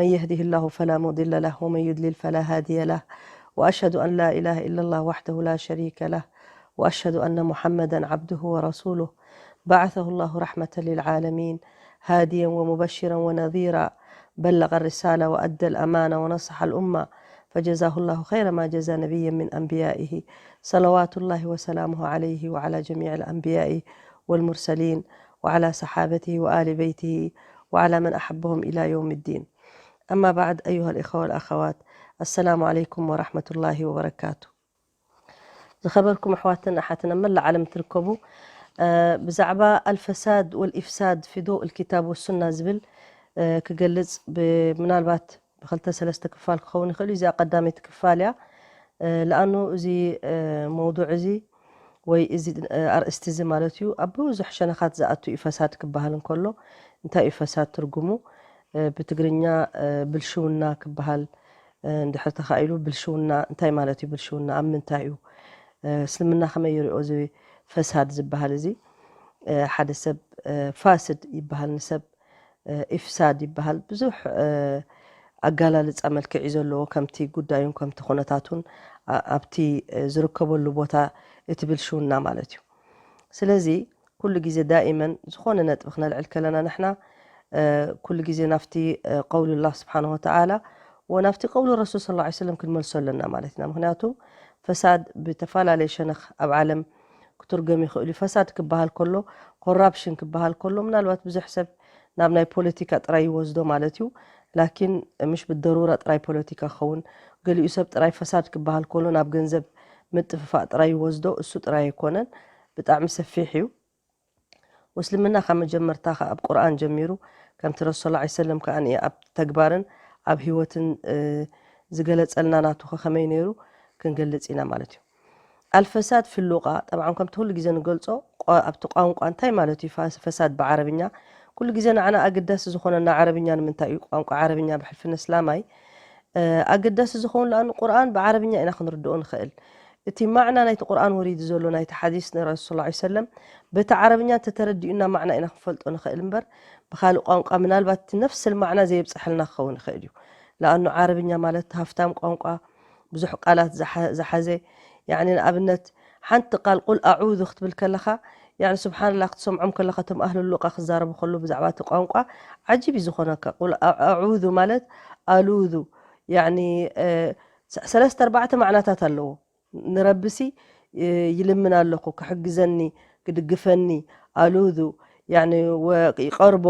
من يهده الله فلا مضل له، ومن يضلل فلا هادي له، وأشهد أن لا إله إلا الله وحده لا شريك له، وأشهد أن محمدا عبده ورسوله، بعثه الله رحمة للعالمين، هاديا ومبشرا ونذيرا، بلغ الرسالة وأدى الأمانة ونصح الأمة، فجزاه الله خير ما جزى نبيا من أنبيائه، صلوات الله وسلامه عليه وعلى جميع الأنبياء والمرسلين وعلى صحابته وآل بيته وعلى من أحبهم إلى يوم الدين. أما بعد، أيها الإخوة والأخوات، السلام عليكم ورحمة الله وبركاته. ዝኸበርኩም ኣሕዋትን ኣሓትን ኣብ መላእ ዓለም ትርከቡ፣ ብዛዕባ ኣልፈሳድ ወልኢፍሳድ ፊ ዶእ ልኪታብ ወሱና ዝብል ክገልጽ፣ ምናልባት ብክልተ ሰለስተ ክፋል ክኸውን ይኽእል እዩ። እዚኣ ቀዳመይቲ ክፋል እያ። ለኣኑ እዚ መውዱዕ እዚ ወይ እዚ ኣርእስቲ እዚ ማለት እዩ ኣብ ብዙሕ ሸነኻት ዝኣቱ እዩ። ፈሳድ ክበሃል እንከሎ እንታይ እዩ ፈሳድ ትርጉሙ? ብትግርኛ ብልሽውና ክበሃል እንድሕር ተኻኢሉ፣ ብልሽውና እንታይ ማለት እዩ? ብልሽውና ኣብ ምንታይ እዩ? እስልምና ከመይ ይሪኦ እዚ ፈሳድ ዝበሃል እዚ? ሓደ ሰብ ፋስድ ይበሃል፣ ንሰብ ኢፍሳድ ይበሃል። ብዙሕ ኣጋላልጻ መልክዕ እዩ ዘለዎ፣ ከምቲ ጉዳዩን ከምቲ ኩነታቱን ኣብቲ ዝርከበሉ ቦታ እቲ ብልሽውና ማለት እዩ። ስለዚ ኩሉ ግዜ ዳኢመን ዝኾነ ነጥቢ ክነልዕል ከለና ንሕና ኩሉ ግዜ ናብቲ ቀውሉላህ ስብሓን ወተዓላ ወናብቲ ቀውሉ ረሱል ስለ ላ ሰለም ክንመልሶ ኣለና ማለት ኢና። ምክንያቱ ፈሳድ ብተፈላለየ ሸነኽ ኣብ ዓለም ክትርገም ይኽእል እዩ። ፈሳድ ክበሃል ከሎ ኮራፕሽን ክበሃል ከሎ ምናልባት ብዙሕ ሰብ ናብ ናይ ፖለቲካ ጥራይ ይወስዶ ማለት እዩ። ላኪን ምሽ ብደሩራ ጥራይ ፖለቲካ ክኸውን፣ ገሊኡ ሰብ ጥራይ ፈሳድ ክበሃል ከሎ ናብ ገንዘብ ምጥፍፋእ ጥራይ ይወስዶ። እሱ ጥራይ ኣይኮነን፣ ብጣዕሚ ሰፊሕ እዩ። ወስልምና ካብ መጀመርታ ከ ኣብ ቁርኣን ጀሚሩ ከምቲ ረሱል ላ ሰለም ከኣ ኣብ ተግባርን ኣብ ህይወትን ዝገለጸልና ናቱ ከ ከመይ ነይሩ ክንገልጽ ኢና ማለት እዩ። ኣልፈሳድ ፊ ሉቃ ጠብዓን ከምቲ ኩሉ ግዜ ንገልጾ ኣብቲ ቋንቋ እንታይ ማለት እዩ ፈሳድ ብዓረብኛ? ኩሉ ግዜ ንዓና ኣገዳሲ ዝኾነና ዓረብኛ ንምንታይ እዩ? ቋንቋ ዓረብኛ ብሕልፊ ነስላማይ ኣገዳሲ ዝኸውን ለኣኑ ቁርኣን ብዓረብኛ ኢና ክንርድኦ ንኽእል። እቲ ማዕና ናይቲ ቁርኣን ወሪዱ ዘሎ ናይቲ ሓዲስ ንረሱል ላ ሰለም በቲ ዓረብኛ እንተተረዲኡና ማዕና ኢና ክንፈልጦ ንኽእል እምበር ብኻልእ ቋንቋ ምናልባት እቲ ነፍስል ማዕና ዘየብፅሐልና ክኸውን ይኽእል እዩ። ለኣኑ ዓረብኛ ማለት ሃፍታም ቋንቋ ብዙሕ ቃላት ዝሓዘ፣ ያኒ ንኣብነት ሓንቲ ቃል ቁል ኣዑዙ ክትብል ከለኻ፣ ያኒ ስብሓንላ ክትሰምዖም ከለኻ እቶም ኣህል ሉቃ ክዛረቡ ከሎ ብዛዕባ እቲ ቋንቋ ዓጂብ እዩ ዝኾነካ። ቁል ኣዑዙ ማለት ኣሉዙ፣ ያኒ ሰለስተ ኣርባዕተ ማዕናታት ኣለዎ። ንረብሲ ይልምን ኣለኹ ክሕግዘኒ ክድግፈኒ ኣሉዙ፣ ያኒ ይቐርቦ፣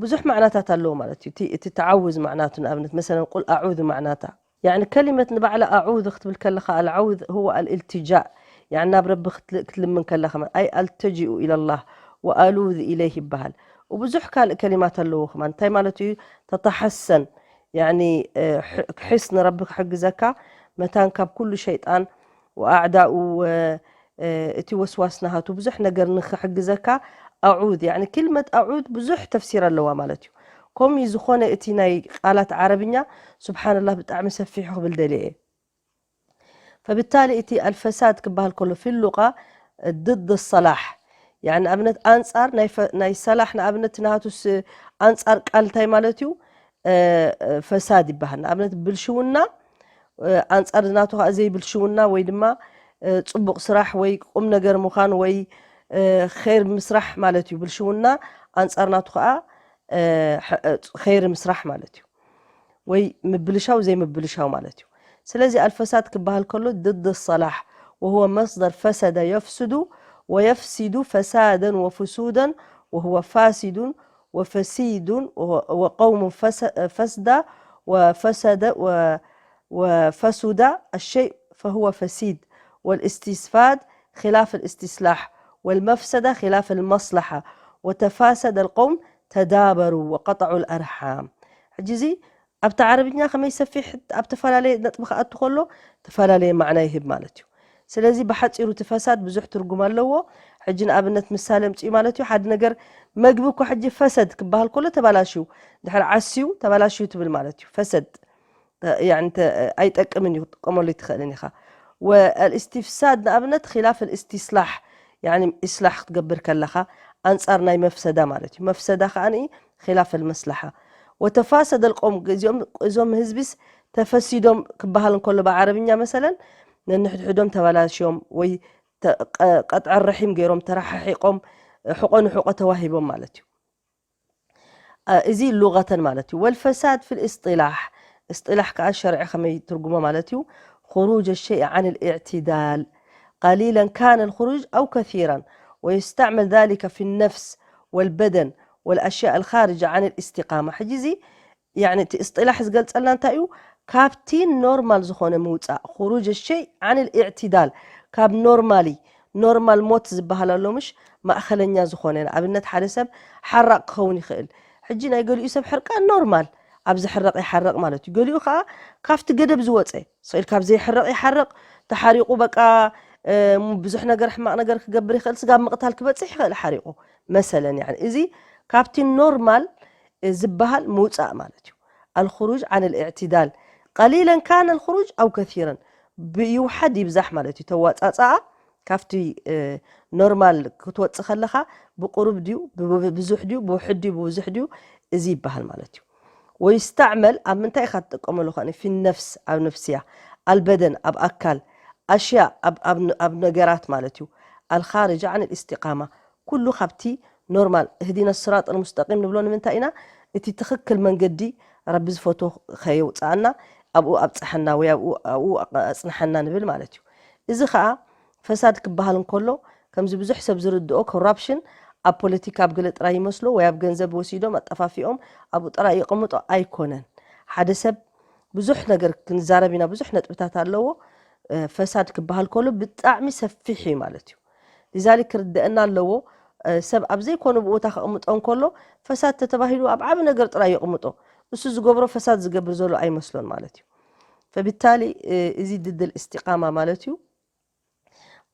ብዙሕ ማዕናታት ኣለዎ ማለት እዩ። እቲ ተዓውዝ ማዕናቱ ንኣብነት መሰለን ቁል ኣዑዙ ማዕናታ ያኒ ከሊመት ንባዕላ ኣዑዙ ክትብል ከለኻ ኣልዓውዝ ህወ ኣልእልትጃእ፣ ያኒ ናብ ረቢ ክትልምን ከለኻ ኣይ ኣልተጅኡ ኢለላህ ወኣሉዝ ኢለይህ ይበሃል። ብዙሕ ካልእ ከሊማት ኣለዎ ከማን እንታይ ማለት እዩ? ተተሓሰን ያኒ ክሕስ ንረቢ ክሕግዘካ መታን ካብ ኩሉ ሸይጣን ወኣዕዳኡ እቲ ወስዋስ ናሃቱ ብዙሕ ነገር ንክሕግዘካ ኣዑዝ ያኒ ክልመት ኣዑዝ ብዙሕ ተፍሲር ኣለዋ ማለት እዩ። ከምኡ ዝኾነ እቲ ናይ ቃላት ዓረብኛ ስብሓንላህ ብጣዕሚ ሰፊሑ ክብል ደልየ እየ። ፈብታሊ እቲ ኣልፈሳድ ክበሃል ከሎ ፊ ሉቃ ድድ ሰላሕ ያኒ ንኣብነት ኣንጻር ናይ ሰላሕ ንኣብነት ናሃቱስ ኣንጻር ቃል እንታይ ማለት እዩ? ፈሳድ ይበሃል። ንኣብነት ብልሽውና ኣንጻር ናቱ ከዓ ዘይብልሽውና ወይ ድማ ፅቡቕ ስራሕ ወይ ቁም ነገር ምዃን ወይ ኸይር ምስራሕ ማለት እዩ። ብልሽውና ኣንጻር ናቱ ከዓ ኸይር ምስራሕ ማለት እዩ። ወይ ምብልሻው ዘይምብልሻው ማለት እዩ። ስለዚ ኣልፈሳድ ክበሃል ከሎ ድድ ሰላሕ وهو مصدر فسد يفسد ويفسد فسادا وفسودا وهو فاسد وفسيد وقوم فسد وفسد وفسد الشيء فهو فسيد والاستفساد خلاف الاستصلاح والمفسدة خلاف المصلحة وتفاسد القوم تدابروا وقطعوا الأرحام. ሕጂ እዚ ኣብቲ ዓረብኛ ከመይ ሰፊሕ ኣብ ተፈላለየ ነጥቢ ክኣቱ ከሎ ተፈላለየ ማዕና ይህብ ማለት እዩ። ስለዚ ብሓፂሩ እቲ ፈሳድ ብዙሕ ትርጉም ኣለዎ። ሕጂ ንኣብነት ምሳሌ ኣምፅኡ ማለት እዩ። ሓደ ነገር መግቢ እኮ ሕጂ ፈሰድ ክበሃል ከሎ ተባላሽዩ ድሕሪ ዓስዩ ተባላሽዩ ትብል ማለት እዩ። ፈሰድ ኣይጠቅምን እዩ ክትጥቀመሉ ኣይትኽእልን ኢኻ። ወኣልእስትፍሳድ ንኣብነት ኺላፍ ኣልእስትስላሕ ያኒ ኢስላሕ ክትገብር ከለኻ ኣንጻር ናይ መፍሰዳ ማለት እዩ። መፍሰዳ ከኣ ኺላፍ ኣልመስላሓ ወተፋሰደ ልቆም እዚኦም እዞም ህዝቢስ ተፈሲዶም ክበሃል እንከሎ ብዓረብኛ መሰለን ነንሕድሕዶም ተበላሽዮም ወይ ተ- ቀ- ቀጥዐ ረሒም ገይሮም ተረሓሒቆም ሕቆ ንሕቆ ተዋሂቦም ማለት እዩ። እዚ ሉغة ማለት እዩ። والفساد في الاصطلاح እስጢላሕ ከዓ ሸርዒ ከመይ ትርጉሞ ማለት እዩ። خروج الشيء عن الاعتدال قليلا كان الخروج أو كثيرا ويستعمل ذلك في النفس والبدن والأشياء الخارجة عن الاستقامة ሕጂ እዚ يعني እቲ እስጢላሕ ዝገልጸልና እንታይ እዩ? ካብቲ ኖርማል ዝኾነ ምውፃእ خروج الشيء عن الاعتدال ካብ ኖርማሊ ኖርማል ሞት ዝበሃል ኣሎ ምሽ ማእኸለኛ ዝኾነ ንኣብነት ሓደ ሰብ ሓራቕ ክኸውን ይኽእል። ሕጂ ናይ ገሊኡ ሰብ ሕርቃን ኖርማል ኣብ ዝሕረቕ ይሓረቕ ማለት እዩ። ገሊኡ ከዓ ካብቲ ገደብ ዝወፀ ስቕ ኢል ካብ ዘይሕረቕ ይሓርቕ። ተሓሪቑ በቃ ብዙሕ ነገር ሕማቕ ነገር ክገብር ይኽእል። ስጋብ ምቕታል ክበፅሕ ይኽእል ሓሪቑ መሰለን። እዚ ካብቲ ኖርማል ዝበሃል ምውፃእ ማለት እዩ። الخروج عن الاعتدال قليلا كان الخروج أو كثيرا ብይውሓድ ይብዛሕ ማለት እዩ። ተዋፃፃኣ ካብቲ ኖርማል ክትወፅእ ከለኻ ብቁሩብ ድዩ ብዙሕ ድዩ ብውሕድ ድዩ ብብዙሕ ድዩ እዚ ይበሃል ማለት እዩ። ويستعمل ኣብ ምንታይ ኢኻ ትጥቀመሉ ከ في النفس ኣብ ነፍስያ البدن ኣብ ኣካል أشياء ኣብ ነገራት ማለት እዩ። الخارجة عن الاستقامة ኩሉ ካብቲ ኖርማል اهدنا الصراط المستقيم ንብሎ ንምንታይ ኢና እቲ ትኽክል መንገዲ ረቢ ዝፈትዎ ከየውፅኣና ኣብኡ ኣብፅሐና ወይ ኣብኡ ኣብኡ ኣፅንሐና ንብል ማለት እዩ። እዚ ከዓ ፈሳድ ክበሃል እንከሎ ከምዚ ብዙሕ ሰብ ዝርድኦ ኮራፕሽን ኣብ ፖለቲካ ኣብ ገለ ጥራይ ይመስሎ ወይ ኣብ ገንዘብ ወሲዶም ኣጠፋፊኦም ኣብኡ ጥራይ ይቕምጦ ኣይኮነን። ሓደ ሰብ ብዙሕ ነገር ክንዛረብ ኢና ብዙሕ ነጥብታት ኣለዎ። ፈሳድ ክበሃል ከሎ ብጣዕሚ ሰፊሕ እዩ ማለት እዩ። ሊዛሊክ ክርደአና ኣለዎ። ሰብ ኣብ ዘይኮነ ብቦታ ከቕምጦ እንከሎ ፈሳድ ተተባሂሉ ኣብ ዓቢ ነገር ጥራይ የቕምጦ። እሱ ዝገብሮ ፈሳድ ዝገብር ዘሎ ኣይመስሎን ማለት እዩ። ፈቢታሊ እዚ ድድል እስቲቃማ ማለት እዩ።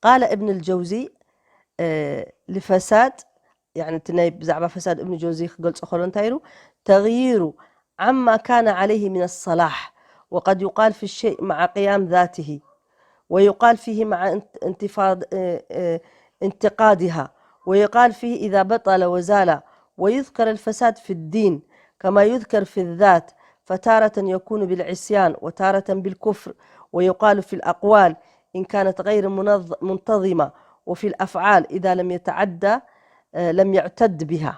ቃለ እብን ልጀውዚ ልፈሳድ يعني እቲ ናይ ብዛዕባ ፈሳድ እብን ጀውዚ ክገልጾ ከሎ እንታይ ኢሉ ተغيير عما كان عليه من الصلاح وقد يقال في الشيء مع قيام ذاته ويقال فيه مع انتفاض انتقادها ويقال فيه إذا بطل وزال ويذكر الفساد في الدين كما يذكر في الذات فتارة يكون بالعصيان وتارة بالكفر ويقال في الأقوال إن كانت غير منظمة وفي الأفعال إذا لم يتعدى لم يعتد بها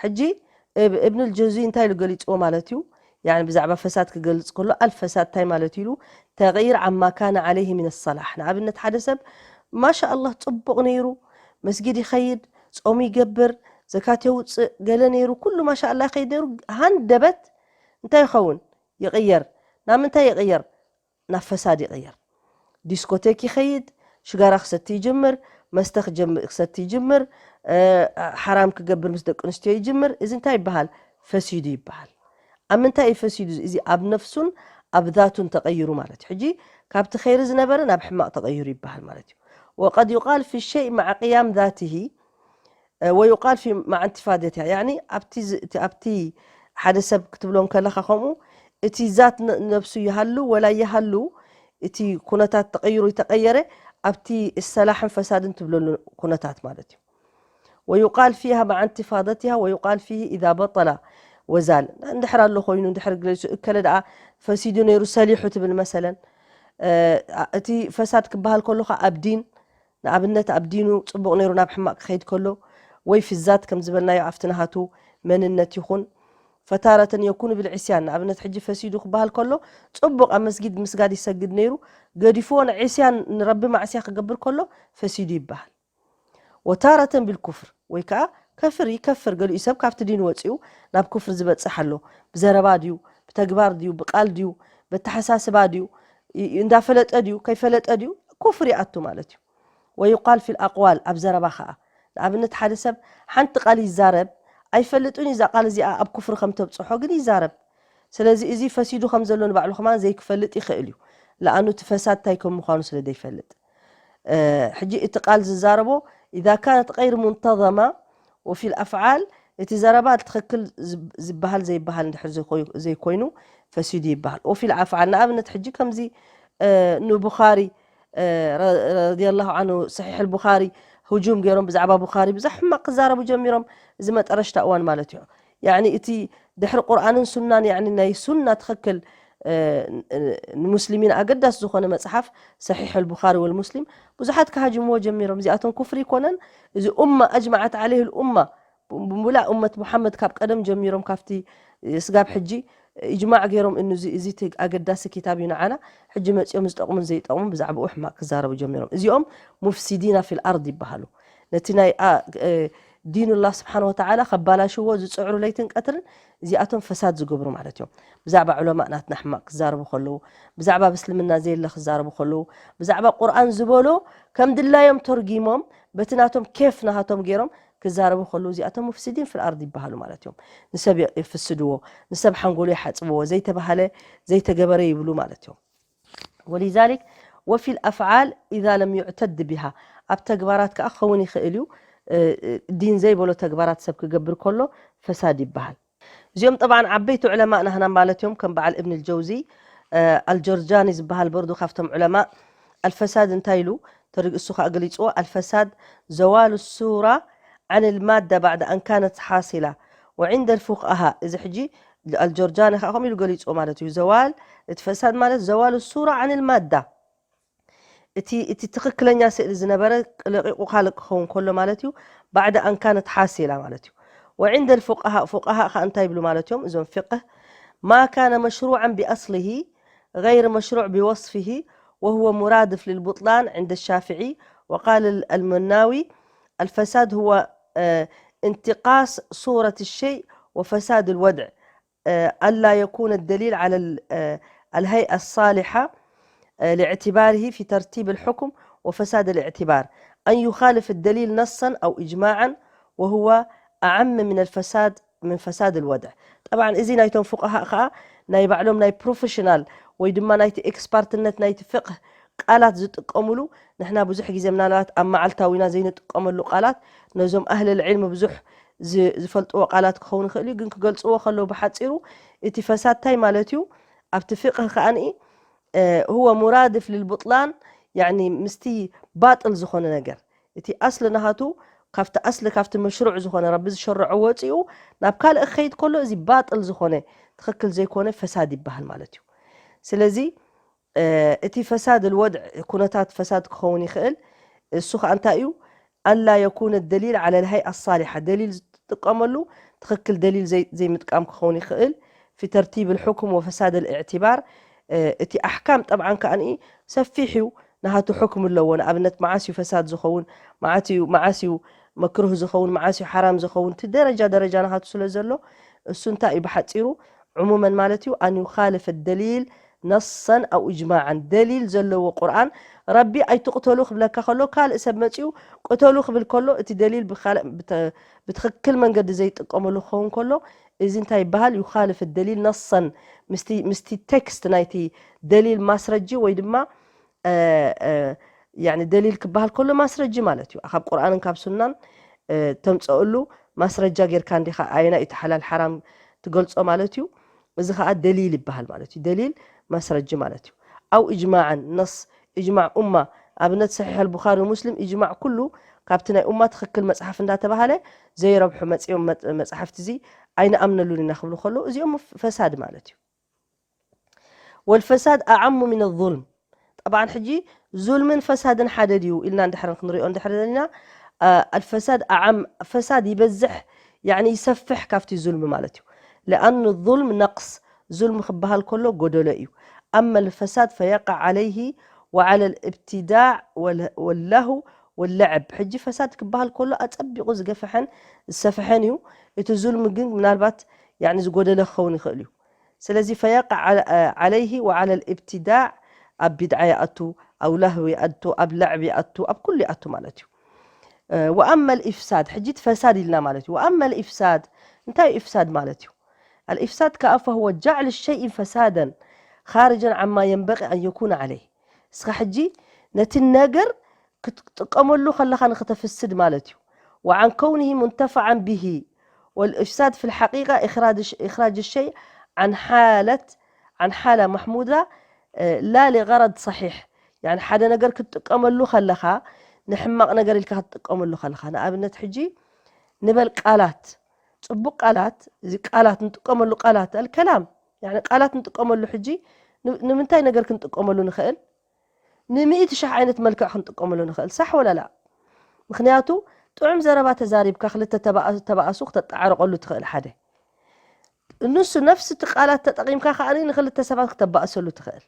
ሕጂ እብን ልጀውዚ እንታይ ኢሉ ገሊፅዎ ማለት እዩ? يعني ብዛዕባ ፈሳድ ክገልፅ ከሎ ኣልፈሳድ እንታይ ማለት ኢሉ ተغيير عما كان عليه من الصلاح ንኣብነት ሓደ ሰብ ማሻ ኣላህ ፅቡቕ ነይሩ መስጊድ ይኸይድ ፆም ይገብር ዘካት የውፅእ ገለ ነይሩ ኩሉ ማሻ ኣላህ ይኸይድ ነይሩ ሃንደበት እንታይ ይኸውን ይቕየር ናብ ምንታይ ይቕየር ናብ ፈሳድ ይቕየር ዲስኮቴክ ይኸይድ ሽጋራ ክሰቲ ይጅምር መስተ ክሰቲ ይጅምር ሓራም ክገብር ምስ ደቂ ኣንስትዮ ይጅምር እዚ እንታይ ይበሃል ፈሲዱ ይበሃል ኣብ ምንታይ እዩ ፈሲዱ እዚ ኣብ ነፍሱን ኣብ ذاتን ተቐይሩ ማለት እዩ ሕጂ ካብቲ ኸይሪ ዝነበረ ናብ ሕማቕ ተቐይሩ ይበሃል ማለት እዩ وقد يقال في الشيء مع قيام ذاته ويقال في مع انتفاضتها يعني ኣብቲ ኣብቲ ሓደ ሰብ ክትብሎ ከለኻ ከምኡ እቲ ذات ነብሱ ይሃሉ ወላ ይሃሉ እቲ ኩነታት ተቐይሩ ይተቐየረ ኣብቲ ሰላሕን ፈሳድን ትብለሉ ኩነታት ማለት እዩ ويقال فيها مع انتفاضتها ويقال فيه إذا بطل وزال እንድሕር ኣሎ ኮይኑ እንድሕር ግለሱ እከለ ደኣ ፈሲዱ ነይሩ ሰሊሑ ትብል መሰለን እቲ ፈሳድ ክበሃል ከሎ ኣብ ዲን ንኣብነት ኣብ ዲኑ ፅቡቕ ነይሩ ናብ ሕማቕ ክኸይድ ከሎ ወይ في الذات ከም ዝበልናዮ ኣብቲ ናሃቱ መንነት ይኹን ፈታረተን የኩኑ ብልዕስያን ንኣብነት ሕጂ ፈሲዱ ክበሃል ከሎ ፅቡቕ ኣብ መስጊድ ምስጋድ ይሰግድ ነይሩ ገዲፍዎ ንዕስያን ንረቢ ማዕስያ ክገብር ከሎ ፈሲዱ ይበሃል ወታረተን ቢልኩፍር ወይ ከዓ ከፍር ይከፍር ገሊኡ ሰብ ካብቲ ዲን ወፂኡ ናብ ኩፍር ዝበፅሕ ኣሎ ብዘረባ ድዩ ብተግባር ድዩ ብቃል ድዩ በተሓሳስባ ድዩ እንዳፈለጠ ድዩ ከይፈለጠ ድዩ ኩፍር ይኣቱ ማለት እዩ ወይቃል ፊ ልኣቅዋል ኣብ ዘረባ ከዓ ንኣብነት ሓደ ሰብ ሓንቲ ቃል ይዛረብ ኣይፈልጥን እዩ እዛ ቃል እዚኣ ኣብ ኩፍር ከም ተብፅሖ ግን ይዛረብ ስለዚ እዚ ፈሲዱ ከም ዘሎ ንባዕሉ ከማን ዘይክፈልጥ ይኽእል እዩ ለኣኑ እቲ ፈሳድ እንታይ ከም ምዃኑ ስለ ዘይፈልጥ ሕጂ እቲ ቃል ዝዛረቦ إذا كانت غير منتظمة وفي الأفعال እቲ ዘረባ ትኽክል ዝበሃል ዘይበሃል እንድሕር ዘይኮይኑ ፈሲዱ ይበሃል وفي الأفعال ንኣብነት ሕጂ ከምዚ ንቡኻሪ ረዲየላሁ ዓንሁ ሰሒሕ ልቡኻሪ ህጁም ገይሮም ብዛዕባ ቡኻሪ ብዙሕ ሕማቕ ክዛረቡ ጀሚሮም እዚ መጠረሽታ እዋን ማለት እዩ ያኒ እቲ ድሕሪ ቁርኣንን ሱናን፣ ያኒ ናይ ሱና ትኽክል፣ እ፣ ን-፣ ንሙስሊሚን ኣገዳሲ ዝኾነ መጽሓፍ ሰሒሕ ኣልቡኻሪ ወልሙስሊም ብዙሓት ክሃጅምዎ ጀሚሮም። እዚኣቶም ኩፍሪ ይኮነን፣ እዚ ኡማ ኣጅመዓት ዓለይህ ልኡማ፣ ብ-፣ ብሙላእ ኡመት ሙሓመድ ካብ ቀደም ጀሚሮም ካብቲ ስጋብ ሕጂ ኢጅማዕ ገይሮም፣ እኑ እዚ፣ እዚ እቲ ኣገዳሲ ኪታብ እዩ ንዓና፣ ሕጂ መጺኦም ዝጠቕሙን ዘይጠቕሙን ብዛዕባኡ ሕማቕ ክዛረቡ ጀሚሮም። እዚኦም ሙፍሲዲና ፊል ኣርድ ይበሃሉ። ነቲ ናይ፣ ኣ፣ እ፣ ዲኑላህ ስብሓን ወተዓላ ከባላሽዎ ዝጽዕሩ ለይትን ቀትርን እዚኣቶም ፈሳድ ዝገብሩ ማለት እዮም። ብዛዕባ ዑለማእ ናትና ሕማቕ ክዛረቡ ከለዉ፣ ብዛዕባ ብስልምና ዘየለ ክዛረቡ ከለዉ፣ ብዛዕባ ቁርኣን ዝበሎ ከም ድላዮም ተርጊሞም በቲ ናቶም ኬፍ ናሃቶም ገይሮም ክዛረቡ ከለዉ እዚኣቶም ሙፍሲዲን ፊል ኣርድ ይበሃሉ ማለት እዮም። ንሰብ የ-፣ የፍስድዎ፣ ንሰብ ሓንጎሉ ይሓጽብዎ፣ ዘይተባሃለ ዘይተገበረ ይብሉ ማለት እዮም። ወሊዛሊክ ወፊል ኣፍዓል ኢዛ ለም ዩዕተድ ቢሃ፣ ኣብ ተግባራት ከኣ ክኸውን ይኽእል እዩ። እ፣ እ፣ ዲን ዘይበሎ ተግባራት ሰብ ክገብር ከሎ ፈሳድ ይበሃል። እዚኦም ጠብዓን ዓበይቲ ዑለማእ ናህና ማለት እዮም፣ ከም በዓል እብን ልጀውዚ፣ እ፣ ኣልጀርጃኒ ዝበሃል በርዱ ካብቶም ዑለማእ። ኣልፈሳድ እንታይ ኢሉ ተርግ-፣ እሱ ከኣ ገሊጽዎ፣ ኣልፈሳድ ዘዋሉ ሱራ ዓን ልማዳ ባዕድ ኣን ካነት ሓሲላ ወዕንደ ልፉቅሃ። እዚ ሕጂ ኣልጀርጃኒ ከኣ ከምኡ ኢሉ ገሊጽዎ ማለት እዩ። ዘዋል፣ እቲ ፈሳድ ማለት ዘዋሉ ሱራ ዓን ልማዳ፣ እቲ፣ እቲ ትኽክለኛ ስእሊ ዝነበረ ለቂቑ ካልእ ክኸውን ከሎ ማለት እዩ። ባዕድ ኣን ካነት ሓሲላ ማለት እዩ። ወዕንደ ልፉቃሃ፣ ፉቃሃ ከኣ እንታይ ይብሉ ማለት እዮም? እዞም ፍቅህ፣ ማ ካነ መሽሩዓን ቢኣስሊሂ ገይር መሽሩዕ ቢወስፊሂ ወሁወ ሙራድፍ ልልቡጥላን ዕንደ ሻፍዒ ወቃል ኣልመናዊ ኣልፈሳድ ሁወ፣ እ፣ እንትቃስ ሱረት ሸይ ወፈሳድ ልወድዕ። آه، ألا يكون الدليل على ال-، آه، الهيئة الصالحة، آه، لاعتباره في ترتيب الحكم وفساد الاعتبار، أن يخالف الدليل نصا أو إجماعا، وهو أعم من الفساد، من فساد الوضع. طبعا እዚ ናይቶም ፉቃሃእ ከኣ ናይ ባዕሎም ናይ ፕሮፌሽናል ወይ ድማ ናይቲ ኤክስፓርትነት ናይቲ ፍቅህ ቃላት ዝጥቀሙሉ፣ ንሕና ብዙሕ ግዜ ምናልባት ኣብ መዓልታዊና ዘይንጥቀመሉ ቃላት ነዞም ኣህለል ዒልሚ ብዙሕ ዝ-፣ ዝፈልጥዎ ቃላት ክኸውን ይኽእል እዩ፣ ግን ክገልጽዎ ከለዉ ብሓጺሩ እቲ ፈሳድ እንታይ ማለት እዩ? ኣብቲ ፍቅህ ከኣኒ፣ እ፣ ሁወ ሙራድፍ ልልቡጥላን፣ ያዕኒ ምስቲ ባጥል ዝኾነ ነገር፣ እቲ ኣስሊ ናሃቱ ካብቲ ኣስሊ፣ ካብቲ መሽሩዕ ዝኾነ ረቢ ዝሸረዖ ወጺኡ ናብ ካልእ ክኸይድ ከሎ እዚ ባጥል ዝኾነ ትኽክል ዘይኮነ ፈሳድ ይበሃል ማለት እዩ። ስለዚ እ፣ እቲ ፈሳድ ልወድዕ ኩነታት ፈሳድ ክኸውን ይኽእል። እሱ ኸኣ እንታይ እዩ? ኣላ የኩነ ደሊል ዓለ ልሃይኣ ሳሊሓ፣ ደሊል ዝጥቀመሉ ትኽክል ደሊል ዘይ-፣ ዘይምጥቃም ክኸውን ይኽእል። ፊ ተርቲብ ልሑኩም ወፈሳድ ልእዕትባር፣ እ፣ እቲ ኣሕካም ጠብዓን ከኣኒ ሰፊሕ እዩ፣ ናሃቱ ሕክም ኣለዎ። ንኣብነት መዓስ እዩ ፈሳድ ዝኸውን፣ መዓት እዩ፣ መዓስ እዩ መክሩህ ዝኸውን፣ መዓስ እዩ ሓራም ዝኸውን፣ እቲ ደረጃ ደረጃ ናሃቱ ስለ ዘሎ፣ እሱ እንታይ እዩ ብሓጺሩ? ዕሙመን ማለት እዩ፣ ኣን ዩኻልፍ ደሊል ነሰን ኣው እጅማዓን፣ ደሊል ዘለዎ ቁርኣን፣ ረቢ ኣይትቕተሉ ክብለካ ከሎ፣ ካልእ ሰብ መጺኡ ቅተሉ ክብል ከሎ፣ እቲ ደሊል ብኻልእ ብተ-፣ ብትኽክል መንገዲ ዘይጥቀመሉ ክኸውን ከሎ፣ እዚ እንታይ ይበሃል? ዩኻልፍ ደሊል ነሰን፣ ምስቲ፣ ምስቲ ቴክስት ናይቲ ደሊል ማስረጂ ወይ ድማ፣ እ፣ እ፣ ያኒ ደሊል ክበሃል ከሎ ማስረጂ ማለት እዩ። ካብ ቁርኣንን ካብ ሱናን፣ እ፣ ተምፀአሉ ማስረጃ ጌርካ እንዲኻ ኣየና እዩ እቲ ሓላል ሓራም ትገልጾ ማለት እዩ። እዚ ኸኣ ደሊል ይበሃል ማለት እዩ። ደሊል ማስረጂ ማለት እዩ። ኣው እጅማዓን፣ ነስ፣ እጅማዕ ኡማ፣ ኣብነት ሰሒሕ ኣልቡኻሪ ወሙስሊም፣ እጅማዕ ኩሉ ካብቲ ናይ ኡማ ትኽክል መጽሓፍ እንዳተባሃለ ዘይረብሑ መጺኦም መጽ-፣ መጽሓፍቲ እዚ ኣይንኣምነሉን ኢና ክብሉ ከለዉ፣ እዚኦም ፈሳድ ማለት እዩ። ወልፈሳድ ኣዓሙ ሚነ ዙልም። ጠብዓን ሕጂ ዙልምን ፈሳድን ሓደ ድዩ ኢልና እንድሕር ክንሪኦ እንድሕር ዘለና፣ አ፣ ኣልፈሳድ ኣዓም፣ ፈሳድ ይበዝሕ፣ ያዕኒ ይሰፍሕ ካብቲ ዙልሚ ማለት እዩ። ለኣኑ ዙልም ነቅስ፣ ዙልም ክበሃል ከሎ ጎደሎ እዩ። ኣማ ልፈሳድ ፈየቃዕ ዓለይሂ ወዓለ ልእብትዳዕ ወል-፣ ወላሁ ወለዕብ። ሕጂ ፈሳድ ክበሃል ከሎ ኣጸቢቑ ዝገፈሐን ዝሰፍሐን እዩ። እቲ ዙልሚ ግን ምናልባት ያዕኒ ዝጎደለ ክኸውን ይኽእል እዩ። ስለዚ ፈየቃዕ ዓለ-፣ ዓለይሂ ወዓለ ልእብትዳዕ፣ ኣብ ቢድዓ ይኣቱ፣ ኣብ ላህዊ ይኣቱ፣ ኣብ ለዕቢ ይኣቱ፣ ኣብ ኩሉ ይኣቱ ማለት እዩ። እ፣ ወኣማ ልኢፍሳድ፣ ሕጂ እቲ ፈሳድ ኢልና ማለት እዩ። ወኣማ ልኢፍሳድ፣ እንታይ እዩ ኢፍሳድ ማለት እዩ? ኣልኢፍሳድ ከኣ ፈሁወ ጃዕል ሸይን ፈሳደን ኻርጀን ዓማ የንበቂ ኣን የኩነ ዓለይህ። እስኻ ሕጂ ነቲ ነገር ክትጥቀመሉ ከለኻ ንኽተፍስድ ማለት እዩ። ወዓን ከውኒሂ ሙንተፈዓን ቢሂ። ወልኢፍሳድ ፊ ልሓቂቃ ኢኽራጅ ሸ-፣ ኢኽራጅ ሸይ ዓን ሓለት፣ ዓን ሓላ ማሕሙዳ፣ እ፣ ላ ሊገረድ ሰሒሕ። ያኒ ሓደ ነገር ክትጥቀመሉ ከለኻ፣ ንሕማቕ ነገር ኢልካ ክትጥቀመሉ ከለኻ፣ ንኣብነት ሕጂ ንበል ቃላት፣ ጽቡቕ ቃላት፣ እዚ ቃላት ንጥቀመሉ ቃላት፣ ኣልከላም፣ ያኒ ቃላት ንጥቀመሉ ሕጂ ን-፣ ንምንታይ ነገር ክንጥቀመሉ ንኽእል? ንሚእቲ ሽሕ ዓይነት መልክዕ ክንጥቀመሉ ንኽእል፣ ሳሕ ወላ ላ? ምኽንያቱ ጥዑም ዘረባ ተዛሪብካ ክልተ ተባኣ-፣ ተባእሱ ክተጠዓርቐሉ ትኽእል ሓደ። ንሱ ነፍሲ እቲ ቃላት ተጠቒምካ ከኣ ንኽልተ ሰባት ክተባእሰሉ ትኽእል።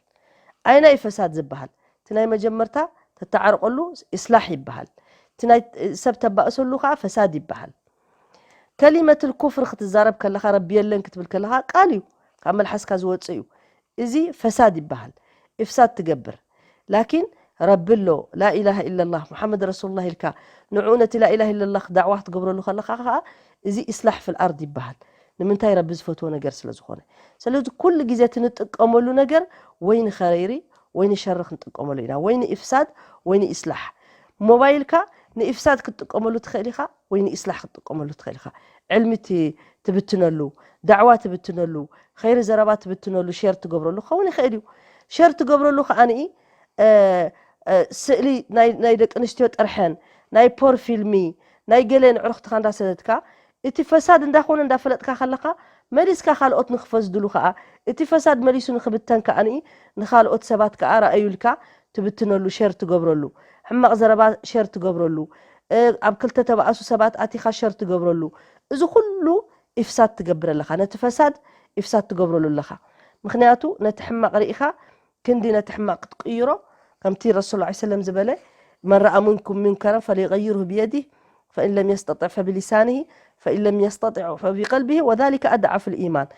ኣየናይ ፈሳድ ዝበሃል? እቲ ናይ መጀመርታ ተተዓርቐሉ ኢስላሕ ይበሃል። እቲ ናይ ሰብ ተባእሰሉ ከኣ ፈሳድ ይበሃል። ከሊመትል ኩፍር ክትዛረብ ከለኻ፣ ረቢ የለን ክትብል ከለኻ ቃል እዩ፣ ካብ መልሓስካ ዝወጽእ እዩ። እዚ ፈሳድ ይበሃል። ኢፍሳድ ትገብር። ላኪን ረቢ ኣሎ፣ ላኢላሃ ኢለላህ፣ ሙሓመድ ረሱሉላህ ኢልካ፣ ንዕኡ ነቲ ላኢላሃ ኢለላህ ዳዕዋ ክትገብረሉ ከለኻ ከኣ፣ እዚ ኢስላሕ ፊል ኣርድ ይበሃል። ንምንታይ? ረቢ ዝፈትዎ ነገር ስለ ዝኾነ። ስለዚ ኩሉ ግዜ እቲ ንጥቀመሉ ነገር ወይ ንኸይሪ ወይ ንሸሪ ክንጥቀመሉ ኢና። ወይ ንኢፍሳድ ወይ ንኢስላሕ። ሞባይልካ ንኢፍሳድ ክትጥቀመሉ ትኽእል ኢኻ፣ ወይ ንኢስላሕ ክትጥቀመሉ ትኽእል ኢኻ። ዕልሚ ት-፣ ትብትነሉ፣ ዳዕዋ ትብትነሉ፣ ኸይሪ ዘረባ ትብትነሉ፣ ሼር ትገብረሉ ክኸውን ይኽእል እዩ። ሼር ትገብረሉ ከኣ ንኢ፣ እ፣ እ፣ ስእሊ ናይ፣ ናይ ደቂ ኣንስትዮ ጥርሐን፣ ናይ ፖር ፊልሚ፣ ናይ ገለ ንዕርኽትኻ እንዳሰደድካ፣ እቲ ፈሳድ እንዳኾነ እንዳፈለጥካ ከለኻ፣ መሊስካ ካልኦት ንክፈስድሉ ከኣ፣ እቲ ፈሳድ መሊሱ ንክብተን ከኣ ንኢ፣ ንኻልኦት ሰባት ከኣ ረኣዩ ኢልካ ትብትነሉ፣ ሼር ትገብረሉ፣ ሕማቕ ዘረባ ሼር ትገብረሉ፣ እ፣ ኣብ ክልተ ተባእሱ ሰባት ኣቲኻ ሼር ትገብረሉ፣ እዚ ኩሉ ኢፍሳድ ትገብር ኣለኻ። ነቲ ፈሳድ ኢፍሳድ ትገብረሉ ኣለኻ። ምኽንያቱ ነቲ ሕማቕ ርኢኻ ክንዲ ነቲ ሕማቕ ክትቅይሮ፣ ከምቲ ረሱል ላ ሰለም ዝበለ፣ "መን ረኣ ሚንኩም ሙንከረን ፈሊቀይርሁ ብየዲህ፣ ፈኢን ለም የስተጢዕ ፈብሊሳኒህ፣ ፈኢን ለም የስተጢዕ ፈቢቀልቢህ፣ ወዛሊከ ኣድዓፉ ልኢማን።"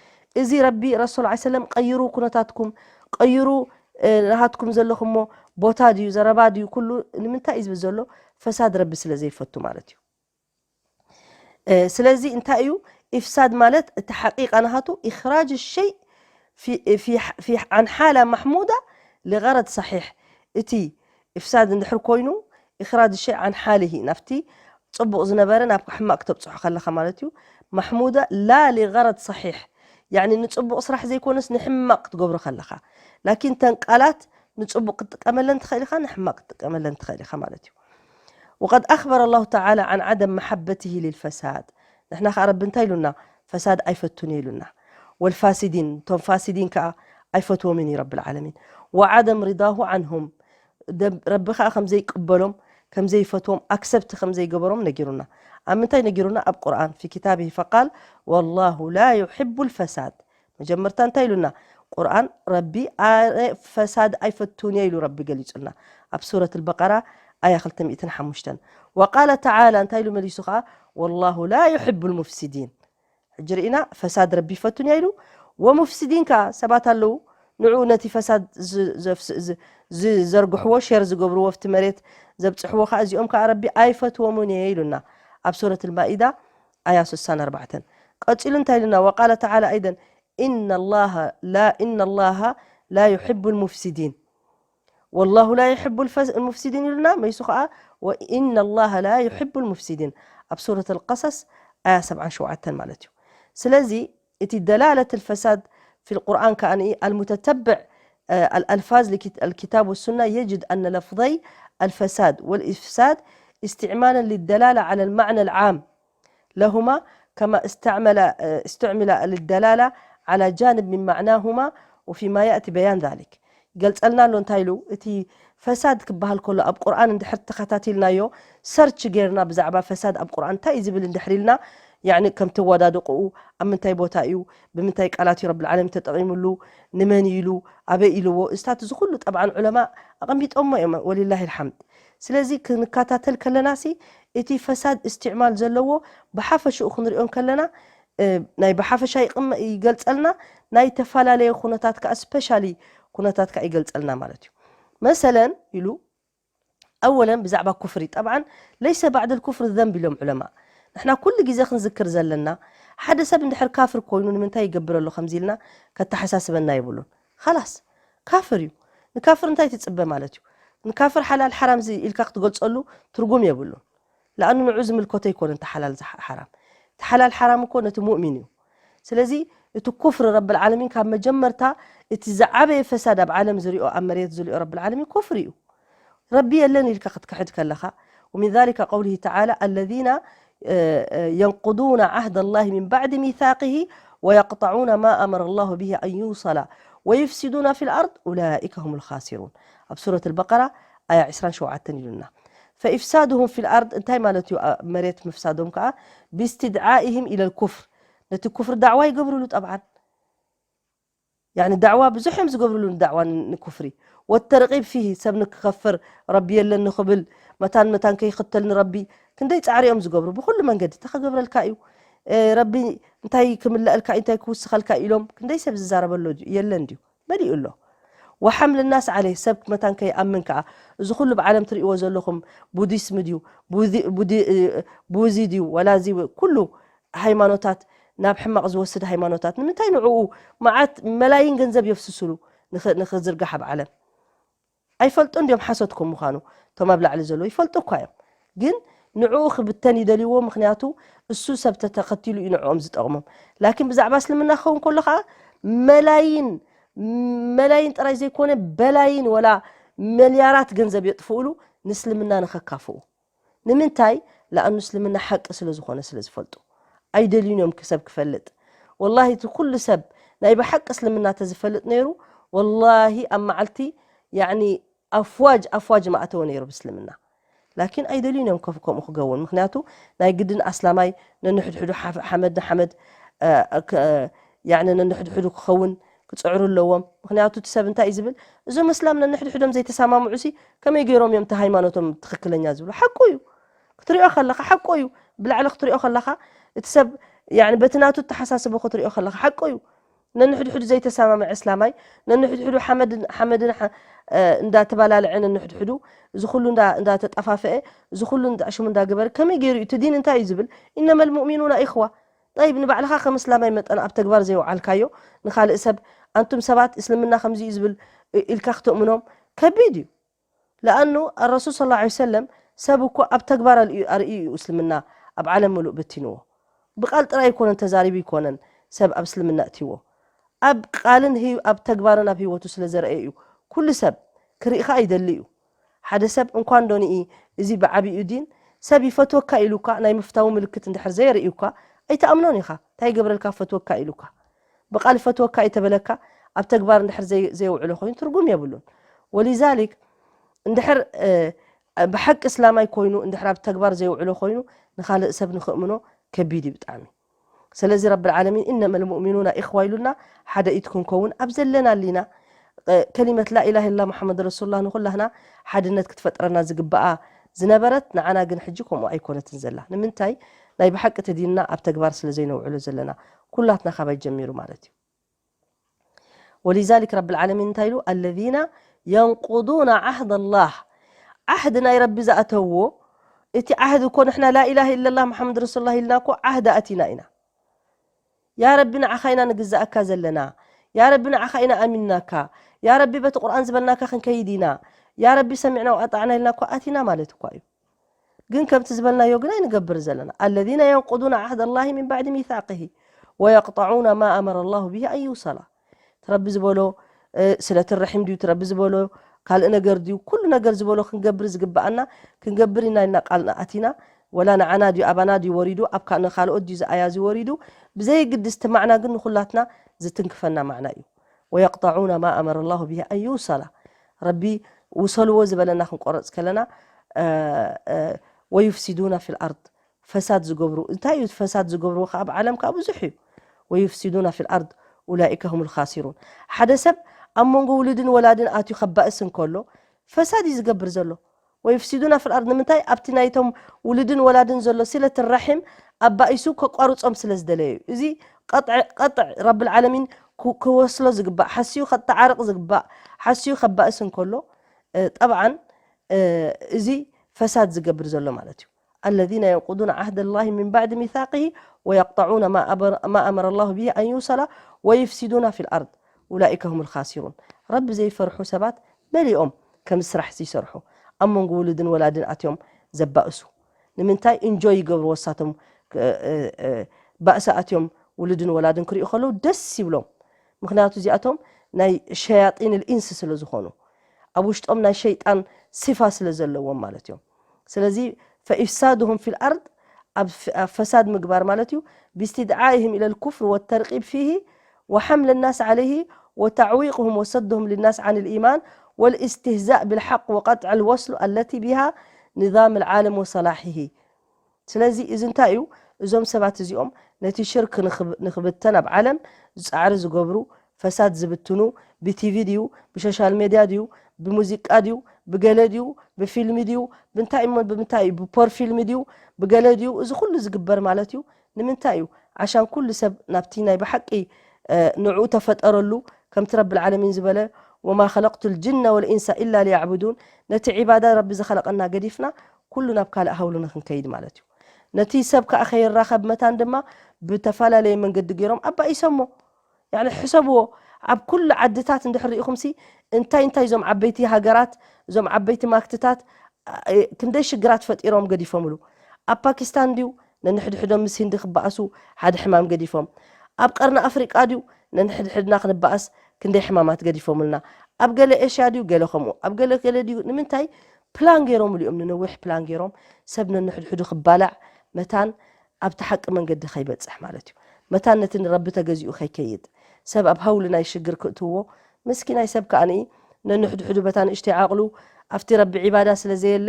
እዚ ረቢ ረሱል ላ ሰለም፣ "ቀይሩ ኩነታትኩም፣ ቀይሩ፣ እ፣ ናሃትኩም ዘለኹሞ ቦታ ድዩ፣ ዘረባ ድዩ፣ ኩሉ ንምንታይ እዩ ዝብል ዘሎ?" ፈሳድ ረቢ ስለ ዘይፈቱ ማለት እዩ። እ፣ ስለዚ እንታይ እዩ? ኢፍሳድ ማለት እቲ ሓቂቃ ናሃቱ ኢኽራጅ ሸይ ፊ፣ ፊ፣ ፊ፣ ዓን ሓላ ማሕሙዳ ሊገረድ ሰሒሕ። እቲ ኢፍሳድ እንድሕር ኮይኑ፣ ኢኽራጅ ሸይ ዓን ሓሊሂ፣ ናብቲ ጽቡቕ ዝነበረ ናብ ሕማቕ ክተብጽሖ ከለኻ ማለት እዩ። ማሕሙዳ ላ ሊገረድ ሰሒሕ፣ ያዕኒ ንጽቡቕ ስራሕ ዘይኮነስ ንሕማቕ ክትገብሮ ከለኻ። ላኪን ተን ቃላት ንጽቡቕ ክትጥቀመለን ትኽእል ኢኻ፣ ንሕማቕ ክትጥቀመለን ትኽእል ኢኻ ማለት እዩ። وقد أخبر الله تعالى عن عدم محبته للفساد። ንሕና ከኣ ረቢ እንታይ ኢሉና? ፈሳድ ኣይፈቱን እዩ ኢሉና። والفاسدين፣ እቶም ፋሲዲን ከኣ ኣይፈትዎምን እዩ ረቢ العالمين። وعدم رضاه عنهم፣ ደብ-፣ ረቢ ከኣ ከም ዘይቅበሎም፣ ከም ዘይፈትዎም፣ ኣክሰፕት ከም ዘይገበሮም ነጊሩና። ኣብ ምንታይ ነጊሩና? ኣብ ቁርኣን፣ في كتابه فقال والله لا يحب الفساد። መጀመርታ እንታይ ኢሉና? ቁርኣን ረቢ ኣነ ፈሳድ ኣይፈቱን እየ ኢሉ ረቢ ገሊጹልና። ኣብ ሱረት البقرة ኣያ ክልተ ሚእትን ሓሙሽተን። وقال تعالى እንታይ ኢሉ መሊሱ ከኣ? والله لا يحب المفسدين። ሕጂ ርኢና ፈሳድ ረቢ ይፈቱን እየ ኢሉ። ወሙፍሲዲን ከኣ ሰባት ኣለዉ፣ ንዑ ነቲ ፈሳድ ዝ-፣ ዘፍስ-፣ ዝ-፣ ዝዘርግሕዎ፣ ሼር ዝገብርዎ፣ ኣብቲ መሬት ዘብጽሕዎ ከኣ እዚኦም ከኣ ረቢ ኣይፈትዎምን እየ ኢሉና። ኣብ ሱረት البقرة ኣያ ስሳን ኣርባዕተን። ቀጺሉ እንታይ ኢሉና? وقال تعالى أيضا إن الله لا، إن الله لا يحب المفسدين. والله لا يحب الفس-، المفسدين ኢሉና፣ መይሱ ከኣ وإن الله لا يحب المفسدين ኣብ ሱረት القصص ኣያ ሰብዓን ሸውዓተን ማለት እዩ። ስለዚ እቲ دلالة الفساد في القرآن ከኣ المتتبع، آه، الألفاظ لكت-، الكتاب والسنة يجد أن لفظي الفساد والإفساد استعمالا للدلالة على المعنى العام لهما كما استعمل، استعمل للدلالة على جانب من معناهما وفيما يأتي بيان ذلك። ይገልጸልና ኣሎ። እንታይ ኢሉ? እቲ ፈሳድ ክበሃል ከሎ ኣብ ቁርኣን እንድሕር ተኸታቲልናዮ፣ ሰርች ጌርና ብዛዕባ ፈሳድ ኣብ ቁርኣን እንታይ እዩ ዝብል እንድሕር ኢልና፣ ያዕኒ ከምቲ ኣወዳድቕኡ፣ ኣብ ምንታይ ቦታ እዩ፣ ብምንታይ ቃላት እዩ ረብል ዓለሚን ተጠቒሙሉ፣ ንመን እዩ ኢሉ፣ ኣበይ ኢልዎ፣ እስታት እዚ ኩሉ ጠብዓን ዑለማ ኣቐሚጦሞ እዮም፣ ወሊላሂ ልሓምድ። ስለዚ ክንከታተል ከለናሲ፣ እቲ ፈሳድ እስትዕማል ዘለዎ ብሓፈሽኡ ክንሪኦ ከለና፣ እ፣ ናይ ብሓፈሻ ይቕመ-፣ ይገልጸልና፣ ናይ ተፈላለየ ኩነታት ከኣ፣ ስፔሻሊ ኩነታት ከኣ ይገልጸልና ማለት እዩ። መሰለን ኢሉ፣ ኣወለን ብዛዕባ ኩፍሪ፣ ጠብዓን ለይሰ ባዕድ ልኩፍሪ ዘንብ ኢሎም ዑለማ። ንሕና ኩሉ ግዜ ክንዝክር ዘለና፣ ሓደ ሰብ እንድሕር ካፍር ኮይኑ ንምንታይ ይገብር ኣሎ ከምዚ ኢልና ከተሓሳስበና የብሉን። ኻላስ፣ ካፍር እዩ። ንካፍር እንታይ ትጽበ ማለት እዩ? ንካፍር ሓላል ሓራም ዚ-፣ ኢልካ ክትገልጸሉ ትርጉም የብሉን። ለኣኑ ንዑ ዝምልከቶ ኣይኮነን እቲ ሓላል ዝሓ-፣ ሓራም። እቲ ሓላል ሓራም እኮ ነቲ ሙእሚን እዩ። ስለዚ እቲ ኩፍሪ ረብል ዓለሚን ካብ መጀመርታ እቲ ዝዓበየ ፈሳድ ኣብ ዓለም ዝሪኦ፣ ኣብ መሬት ዝሪኦ ረብል ዓለሚን ኩፍሪ እዩ። ረቢ የለን ኢልካ ክትክሕድ ከለኻ፣ ومن ذلك قوله تعالى الذين ينقضون عهد الله من بعد ميثاقه ويقطعون ما أمر الله به أن يوصل ويفسدون في الأرض أولئك هم الخاسرون. ኣብ ሱረት ኣልበቀራ ኣያ ዕስራን ሸውዓተን ኢሉና። فإفسادهم في الأرض እንታይ ማለት እዩ? ኣብ መሬት ምፍሳዶም ከዓ باستدعائهم إلى الكفر ነቲ ኩፍር ዳዕዋ ይገብሩሉ። ጠብዓን ያኒ ዳዕዋ ብዙሕ እዮም ዝገብሩሉ ንዳዕዋ ንኩፍሪ ወተርቂብ ፊህ ሰብ ንክከፍር ረቢ የለን ንክብል መታን መታን ከይክተል ንረቢ ክንደይ ፃዕሪ እዮም ዝገብሩ ብኩሉ መንገዲ እንተ ከገብረልካ እዩ ረቢ እንታይ ክምለአልካ እንታይ ክውስኸልካ ኢሎም ክንደይ ሰብ ዝዛረበሎ የለን ድዩ መሊኡ ኣሎ ወሓምል ናስ ዓለይ ሰብ መታን ከይኣምን ከዓ እዚ ኩሉ ብዓለም ትርእይዎ ዘለኹም ቡዲስም ድዩ ቡዚ ድዩ ወላ እዚ ኩሉ ሃይማኖታት ናብ ሕማቕ ዝወስድ ሃይማኖታት ንምንታይ ንዕኡ መዓት መላይን ገንዘብ የፍስስሉ ንኽዝርጋሕ ኣብ ዓለም ኣይፈልጡ እንዲዮም ሓሶት ከም ምዃኑ እቶም ኣብ ላዕሊ ዘለዉ ይፈልጡ እኳ እዮም ግን ንዕኡ ክብተን ይደልይዎ ምክንያቱ እሱ ሰብ ተተኸቲሉ እዩ ንዕኦም ዝጠቕሞም ላኪን ብዛዕባ እስልምና ክኸውን ከሎ ከዓ መላይን መላይን ጥራይ ዘይኮነ በላይን ወላ መልያራት ገንዘብ የጥፍኡሉ ንእስልምና ንኸካፍኡ ንምንታይ ለኣኑ እስልምና ሓቂ ስለ ዝኾነ ስለ ዝፈልጡ ኣይደልዩን እዮም ክሰብ ክፈልጥ ወላሂ እቲ ኩሉ ሰብ ናይ ብሓቂ እስልምና ተዝፈልጥ ነይሩ ወላሂ ኣብ መዓልቲ ያኒ ኣፍዋጅ ኣፍዋጅ ማእተወ ነይሩ ብእስልምና ላኪን ኣይደልዩን እዮም ከምኡ ክገውን ምክንያቱ ናይ ግድን ኣስላማይ ነንሕድሕዱ ሓመድ ንሓመድ ነንሕድሕዱ ክኸውን ክፅዕሩ ኣለዎም ምክንያቱ እቲ ሰብ እንታይ እዩ ዝብል እዞም እስላም ነንሕድሕዶም ዘይተሰማምዑ ሲ ከመይ ገይሮም እዮም እቲ ሃይማኖቶም ትክክለኛ ዝብሉ ሓቁ እዩ ክትሪኦ ከለካ ሓቁ እዩ ብላዕሊ ክትሪኦ ከለካ እቲ ሰብ በቲ ናቱ ተሓሳስቦ ክትሪኦ ከለካ ሓቁ እዩ ነንሕድሕዱ ዘይተሰማምዐ እስላማይ ነንሕድሕዱ ሓመድን ሓመድን እንዳተባላለዐ ነንሕድሕዱ እዚ ኩሉ እንዳተጠፋፈአ እዚ ኩሉ ሽሙ እንዳገበረ ከመይ ገይሩ እዩ እቲ ዲን እንታይ እዩ ዝብል ኢነመ ልሙእሚኑና ኢኽዋ ጠይብ ንባዕልኻ ከም እስላማይ መጠን ኣብ ተግባር ዘየውዓልካዮ ንኻልእ ሰብ ኣንቱም ሰባት እስልምና ከምዚ እዩ ዝብል ኢልካ ክተእምኖም ከቢድ እዩ ለኣኑ ኣረሱል ስ ላ ሰለም ሰብ እኮ ኣብ ተግባር ኣርእዩ እዩ እስልምና ኣብ ዓለም ምሉእ በቲንዎ ብቃል ጥራይ ኣይኮነን ተዛሪቡ ኣይኮነን ሰብ ኣብ እስልምና እትይዎ ኣብ ቃልን ኣብ ተግባርን ኣብ ህይወቱ ስለ ዘርአ እዩ ኩሉ ሰብ ክርኢ ከዓ ይደሊ እዩ ሓደ ሰብ እንኳን ዶ ንኢ እዚ ብዓብኡ ዲን ሰብ ይፈትወካ ኢሉካ ናይ ምፍታዉ ምልክት እንድሕር ዘየርእዩካ ኣይትኣምኖን ኢኻ እንታይ ይገብረልካ ፈትወካ ኢሉካ ብቃል ፈትወካ እዩ ተበለካ ኣብ ተግባር እንድሕር ዘይ- ዘየውዕሎ ኮይኑ ትርጉም የብሉን ወሊዛሊክ እንድሕር እ፣ ብሓቂ እስላማይ ኮይኑ እንድሕር ኣብ ተግባር ዘይውዕሎ ኮይኑ ንኻልእ ሰብ ንክእምኖ ከቢድ እዩ ብጣዕሚ ስለዚ ረቢ ዓለሚን ኢነመ ልሙእሚኑና ኢኽዋ ኢሉና ሓደ ኢድ ክንከውን ኣብ ዘለና ኣሊና ከሊመት ላኢላህ ኢላ ሙሓመድ ረሱሉላህ ንኩላህና ሓድነት ክትፈጥረና ዝግበኣ ዝነበረት ንዓና ግን ሕጂ ከምኡ ኣይኮነትን ዘላ ንምንታይ ናይ ብሓቂ ተዲንና ኣብ ተግባር ስለ ዘይነውዕሎ ዘለና ኩላትና ካባይ ጀሚሩ ማለት እዩ ወሊዛሊክ ረቢ ዓለሚን እንታይ ኢሉ ኣለዚነ የንቁዱነ ዓህደ ላህ ዓህዲ ናይ ረቢ ዝኣተውዎ እቲ ዓህዲ እኮ ንሕና ላኢላህ ኢለላህ ሙሓመድ ረሱሉላህ ኢልና እኮ ዓህዲ ኣቲና ኢና ያ ረቢ ንዓኻ ኢና ንግዛእካ ዘለና ያ ረቢ ንዓኻ ኢና ኣሚንናካ ያ ረቢ በቲ ቁርኣን ዝበልናካ ክንከይድ ኢና ያ ረቢ ሰሚዕና ወኣጣዕና ኢልና እኮ ኣቲና ማለት እኳ እዩ ግን ከምቲ ዝበልናዮ ግን ኣይንገብር ዘለና الذين ينقضون عهد الله من بعد ميثاقه ويقطعون ما أمر الله به أن يوصل ትረቢ ዝበሎ ስለቲ ረሒም ድዩ ትረቢ ዝበሎ ካልእ ነገር ድዩ ኩሉ ነገር ዝበሎ ክንገብር ዝግበኣና ክንገብር ኢና ኢልና ቃልና ኣቲና ወላ ንዓና ድዩ ኣባና ድዩ ወሪዱ ኣብ ካልኦት ድዩ ዝኣያ ዝወሪዱ ብዘየግድስ እቲ ማዕና ግን ንኩላትና ዝትንክፈና ማዕና እዩ ويقطعون ما أمر الله به أن يوصل ረቢ ውሰልዎ ዝበለና ክንቆረፅ ከለና ويفسدون في الأرض ፈሳድ ዝገብሩ እንታይ እዩ ፈሳድ ዝገብርዎ ከዓ ኣብ ዓለም ከዓ ብዙሕ እዩ ويفسدون في الأرض أولئك هم الخاسرون ሓደ ሰብ ኣብ መንጎ ውሉድን ወላድን ኣትዩ ከባእስ እንከሎ ፈሳድ እዩ ዝገብር ዘሎ ويفسدون في الأرض ንምንታይ ኣብቲ ናይቶም ውሉድን ወላድን ዘሎ ስለት ራሒም ኣባኢሱ ከቋርፆም ስለ ዝደለየ እዩ እዚ ቀጥዕ ረብል ዓለሚን ክወስሎ ዝግባእ ሓስዩ ከተዓርቕ ዝግባእ ሓስዩ ከባእስ እንከሎ ጠብዓን እዚ ፈሳድ ዝገብር ዘሎ ማለት እዩ الذين ينقضون عهد الله من بعد ميثاقه ويقطعون ما أمر الله به أن يوصل ويفسدون في الأرض أولئك هم الخاسرون ረቢ ዘይፈርሑ ሰባት መሊኦም ከም ስራሕ ዝሰርሑ ኣብ መንጎ ውሉድን ወላድን ኣትዮም ዘባእሱ ንምንታይ እንጆይ ይገብርዎ ሳቶም ባእሲ ኣትዮም ውሉድን ወላድን ክሪኡ ከለዉ ደስ ይብሎም ምክንያቱ እዚኣቶም ናይ ሸያጢን ልኢንስ ስለ ዝኾኑ ኣብ ውሽጦም ናይ ሸይጣን ሲፋ ስለ ዘለዎም ማለት እዮም ስለዚ ፈኢፍሳድሁም ፊ ልኣርድ ኣብ ፈሳድ ምግባር ማለት እዩ። باستدعائهم إلى الكفر والترغيب فيه وحمل الناس عليه وتعويقهم وصدهم للناس عن الإيمان والاستهزاء بالحق وقطع الوصل التي بها نظام العالم وصلاحه. ስለዚ እዚ እንታይ እዩ? እዞም ሰባት እዚኦም ነቲ ሽርክ ንኽብተን ኣብ ዓለም ዝፃዕሪ ዝገብሩ፣ ፈሳድ ዝብትኑ፣ ብቲቪ ድዩ፣ ብሶሻል ሜድያ ድዩ፣ ብሙዚቃ ድዩ፣ ብገለ ድዩ፣ ብፊልሚ ድዩ፣ ብምንታይ እሞ ብምንታይ እዩ፣ ብፖር ፊልሚ ድዩ፣ ብገለ ድዩ፣ እዚ ኩሉ ዝግበር ማለት እዩ። ንምንታይ እዩ? ዓሻን ኩሉ ሰብ ናብቲ ናይ ብሓቂ ንዑ ተፈጠረሉ፣ ከምቲ ረብል ዓለሚን ዝበለ፣ وما خلقت الجن والإنس إلا ليعبدون። ነቲ ዒባዳ ረቢ ዝኸለቐና ገዲፍና ኩሉ ናብ ካልእ ሃውሉ ንክንከይድ ማለት እዩ። ነቲ ሰብ ከዓ ከይራኸብ መታን ድማ ብተፈላለየ መንገዲ ገይሮም ኣባኢሶሞ። ያኒ ሕሰብዎ፣ ኣብ ኩሉ ዓድታት እንድሕር ርኢኹምሲ እንታይ እንታይ እዞም ዓበይቲ ሃገራት፣ እዞም ዓበይቲ ማክትታት ክንደይ ሽግራት ፈጢሮም ገዲፎምሉ። ኣብ ፓኪስታን ድዩ ነንሕድሕዶም ምስ ህንዲ ክበኣሱ ሓደ ሕማም ገዲፎም። ኣብ ቀርኒ ኣፍሪቃ ድዩ ነንሕድሕድና ክንበኣስ ክንደይ ሕማማት ገዲፎምልና። ኣብ ገለ ኤሽያ ድዩ ገለ ከምኡ፣ ኣብ ገለ ገለ ድዩ። ንምንታይ? ፕላን ገይሮምሉ እዮም፣ ንነዊሕ ፕላን ገይሮም ሰብ ነንሕድሕዱ ክባላዕ፣ መታን ኣብቲ ሓቂ መንገዲ ከይበፅሕ ማለት እዩ። መታን ነቲ ንረቢ ተገዚኡ ከይከይድ፣ ሰብ ኣብ ሃውሊ ናይ ሽግር ክእትዎ። ምስኪናይ ሰብ ከኣ ነንሕድሕዱ በታ ንእሽተይ ዓቕሉ ኣብቲ ረቢ ዒባዳ ስለ ዘየለ፣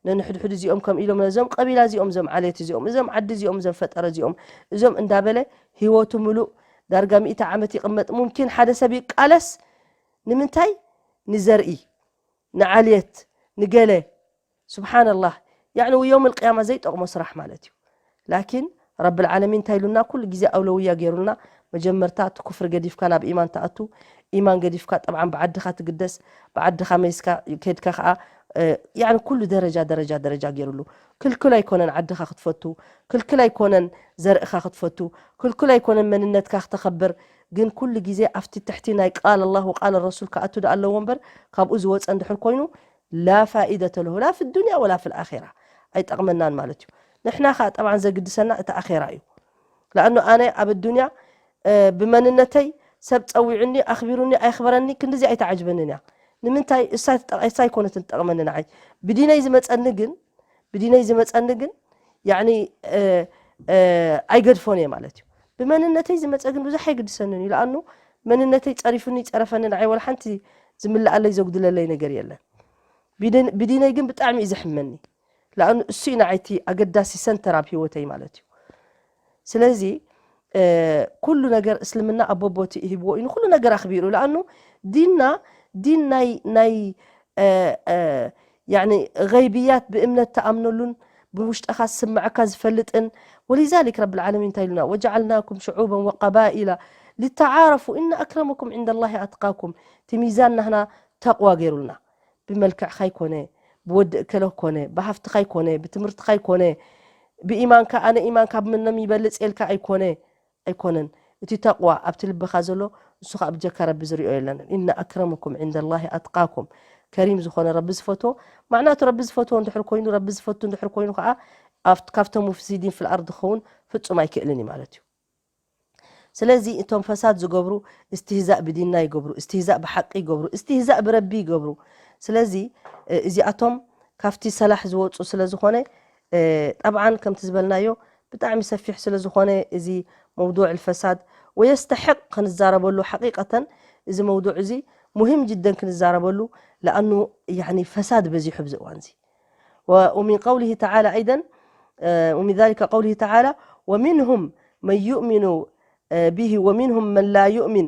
ነንሕድሕዱ እዚኦም ከም ኢሎም ነዞም ቀቢላ እዚኦም፣ እዞም ዓሌት እዚኦም፣ እዞም ዓዲ እዚኦም፣ እዞም ፈጠረ እዚኦም፣ እዞም እንዳበለ ህይወቱ ምሉእ ዳርጋ ሚእቲ ዓመት ይቕመጥ። ሙምኪን ሓደ ሰብ ይቃለስ ንምንታይ? ንዘርኢ፣ ንዓልየት፣ ንገለ። ስብሓንላህ። ያዕኒ የውም ልቅያማ ዘይጠቕሞ ስራሕ ማለት እዩ። ላኪን ረብል ዓለሚን እንታይ ኢሉና? ኩሉ ግዜ ኣውለውያ ገይሩልና። መጀመርታ እቲ ኩፍሪ ገዲፍካ ናብ ኢማን ትኣቱ፣ ኢማን ገዲፍካ ጠብዓን ብዓድኻ ትግደስ፣ ብዓድኻ መይስካ ከድካ ከዓ፣ እ፣ ያዕኒ ኩሉ ደረጃ ደረጃ ደረጃ ገይሩሉ። ክልክል ኣይኮነን ዓድኻ ክትፈቱ፣ ክልክል ኣይኮነን ዘርእኻ ክትፈቱ፣ ክልክል ኣይኮነን መንነትካ ክተኸብር። ግን ኩሉ ግዜ ኣብቲ ትሕቲ ናይ ቃል ኣላህ ወቃል ረሱል ክኣቱ ደኣ ኣለዎ እምበር፣ ካብኡ ዝወፀ እንድሕር ኮይኑ ላ ፋኢደተ ለሁ ላ ፊ ዱንያ ወላ ፊ ልኣኼራ፣ ኣይጠቕመናን ማለት እዩ። ንሕና ኸዓ ጠብዓን ዘግድሰና እቲ ኣኼራ እዩ። ለኣኑ ኣነ ኣብ ዱንያ፣ እ፣ ብመንነተይ ሰብ ፀዊዑኒ ኣኽቢሩኒ ኣየኽበረኒ ክንድዚ ኣይተዓጅበንን እያ። ንምንታይ? እሳ ትጠ-፣ እሳ ኣይኮነትን ትጠቕመኒ ንዓይ። ብዲነይ ዝመፀኒ ግን፣ ብዲነይ ዝመፀኒ ግን ያዕኒ፣ እ፣ እ፣ ኣይገድፎን እየ ማለት እዩ። ብመንነተይ ዝመፀ ግን ብዙሕ ኣይግድሰንን እዩ። ለኣኑ መንነተይ ፀሪፉኒ ይፀረፈኒ ንዓይ ወላ ሓንቲ ዝምልኣለይ ዘጉድለለይ ነገር የለን። ብዲን-፣ ብዲነይ ግን ብጣዕሚ እዩ ዘሕመኒ። ለኣኑ እሱ እዩ ንዓይቲ ኣገዳሲ ሰንተር ኣብ ህይወተይ ማለት እዩ። ስለዚ፣ እ፣ ኩሉ ነገር እስልምና ኣብ በቦቲ ይህብዎ እዩ። ንኩሉ ነገር ኣኽቢሩ። ለኣኑ ዲንና፣ ዲን ናይ፣ ናይ፣ እ፣ እ፣ ያዕኒ ገይብያት ብእምነት ተኣምነሉን ብውሽጥኻ ዝስምዐካ ዝፈልጥን። ወሊዛሊክ ረብል ዓለሚን እንታይ ኢሉና? ወጀዓልናኩም ሽዑበን ወቀባኢላ ሊተዓረፉ ኢነ ኣክረመኩም ዕንደ ላሂ ኣትቃኩም። እቲ ሚዛን ናህና ተቕዋ ገይሩልና። ብመልክዕኻ ይኮነ፣ ብወዲ እከለ ኮነ፣ ብሃፍትኻ ይኮነ፣ ብትምህርትኻ ይኮነ፣ ብኢማንካ፣ ኣነ ኢማን ካብ ምንም ይበልፅ ኢልካ ኣይኮነ፣ ኣይኮነን። እቲ ተቕዋ ኣብቲ ልብኻ ዘሎ፣ ንሱ ኸዓ ብጀካ ረቢ ዝሪኦ የለን። ኢነ ኣክረመኩም ዕንደ ላሂ ኣትቃኩም። ከሪም ዝኾነ ረቢ ዝፈትዎ፣ ማዕናቱ ረቢ ዝፈትዎ እንድሕር ኮይኑ፣ ረቢ ዝፈቱ እንድሕር ኮይኑ ኸዓ፣ ኣብት-፣ ካብቶም ሙፍሲዲን ፊል ኣርድ ክኸውን ፍጹም ኣይክእልን እዩ ማለት እዩ። ስለዚ እቶም ፈሳድ ዝገብሩ እስትህዛእ ብዲንና ይገብሩ፣ እስትህዛእ ብሓቂ ይገብሩ፣ እስትህዛእ ብረቢ ይገብሩ። ስለዚ፣ እ፣ እዚኣቶም ካብቲ ሰላሕ ዝወፁ ስለ ዝኾነ፣ እ፣ ጠብዓን ከምቲ ዝበልናዮ ብጣዕሚ ሰፊሕ ስለ ዝኾነ እዚ መውዱዕ ልፈሳድ ወየስተሕቕ ክንዛረበሉ ሓቂቀተን እዚ መውዱዕ እዚ ሙሂም ጅደን ክንዛረበሉ ለኣኑ ያኒ ፈሳድ በዚሑ ኣብዚ እዋን እዚ። و-، ومن قوله تعالى أيضا، آه، ومن ذلك قوله تعالى: ومنهم من يؤمن، آه، به ومنهم من لا يؤمن،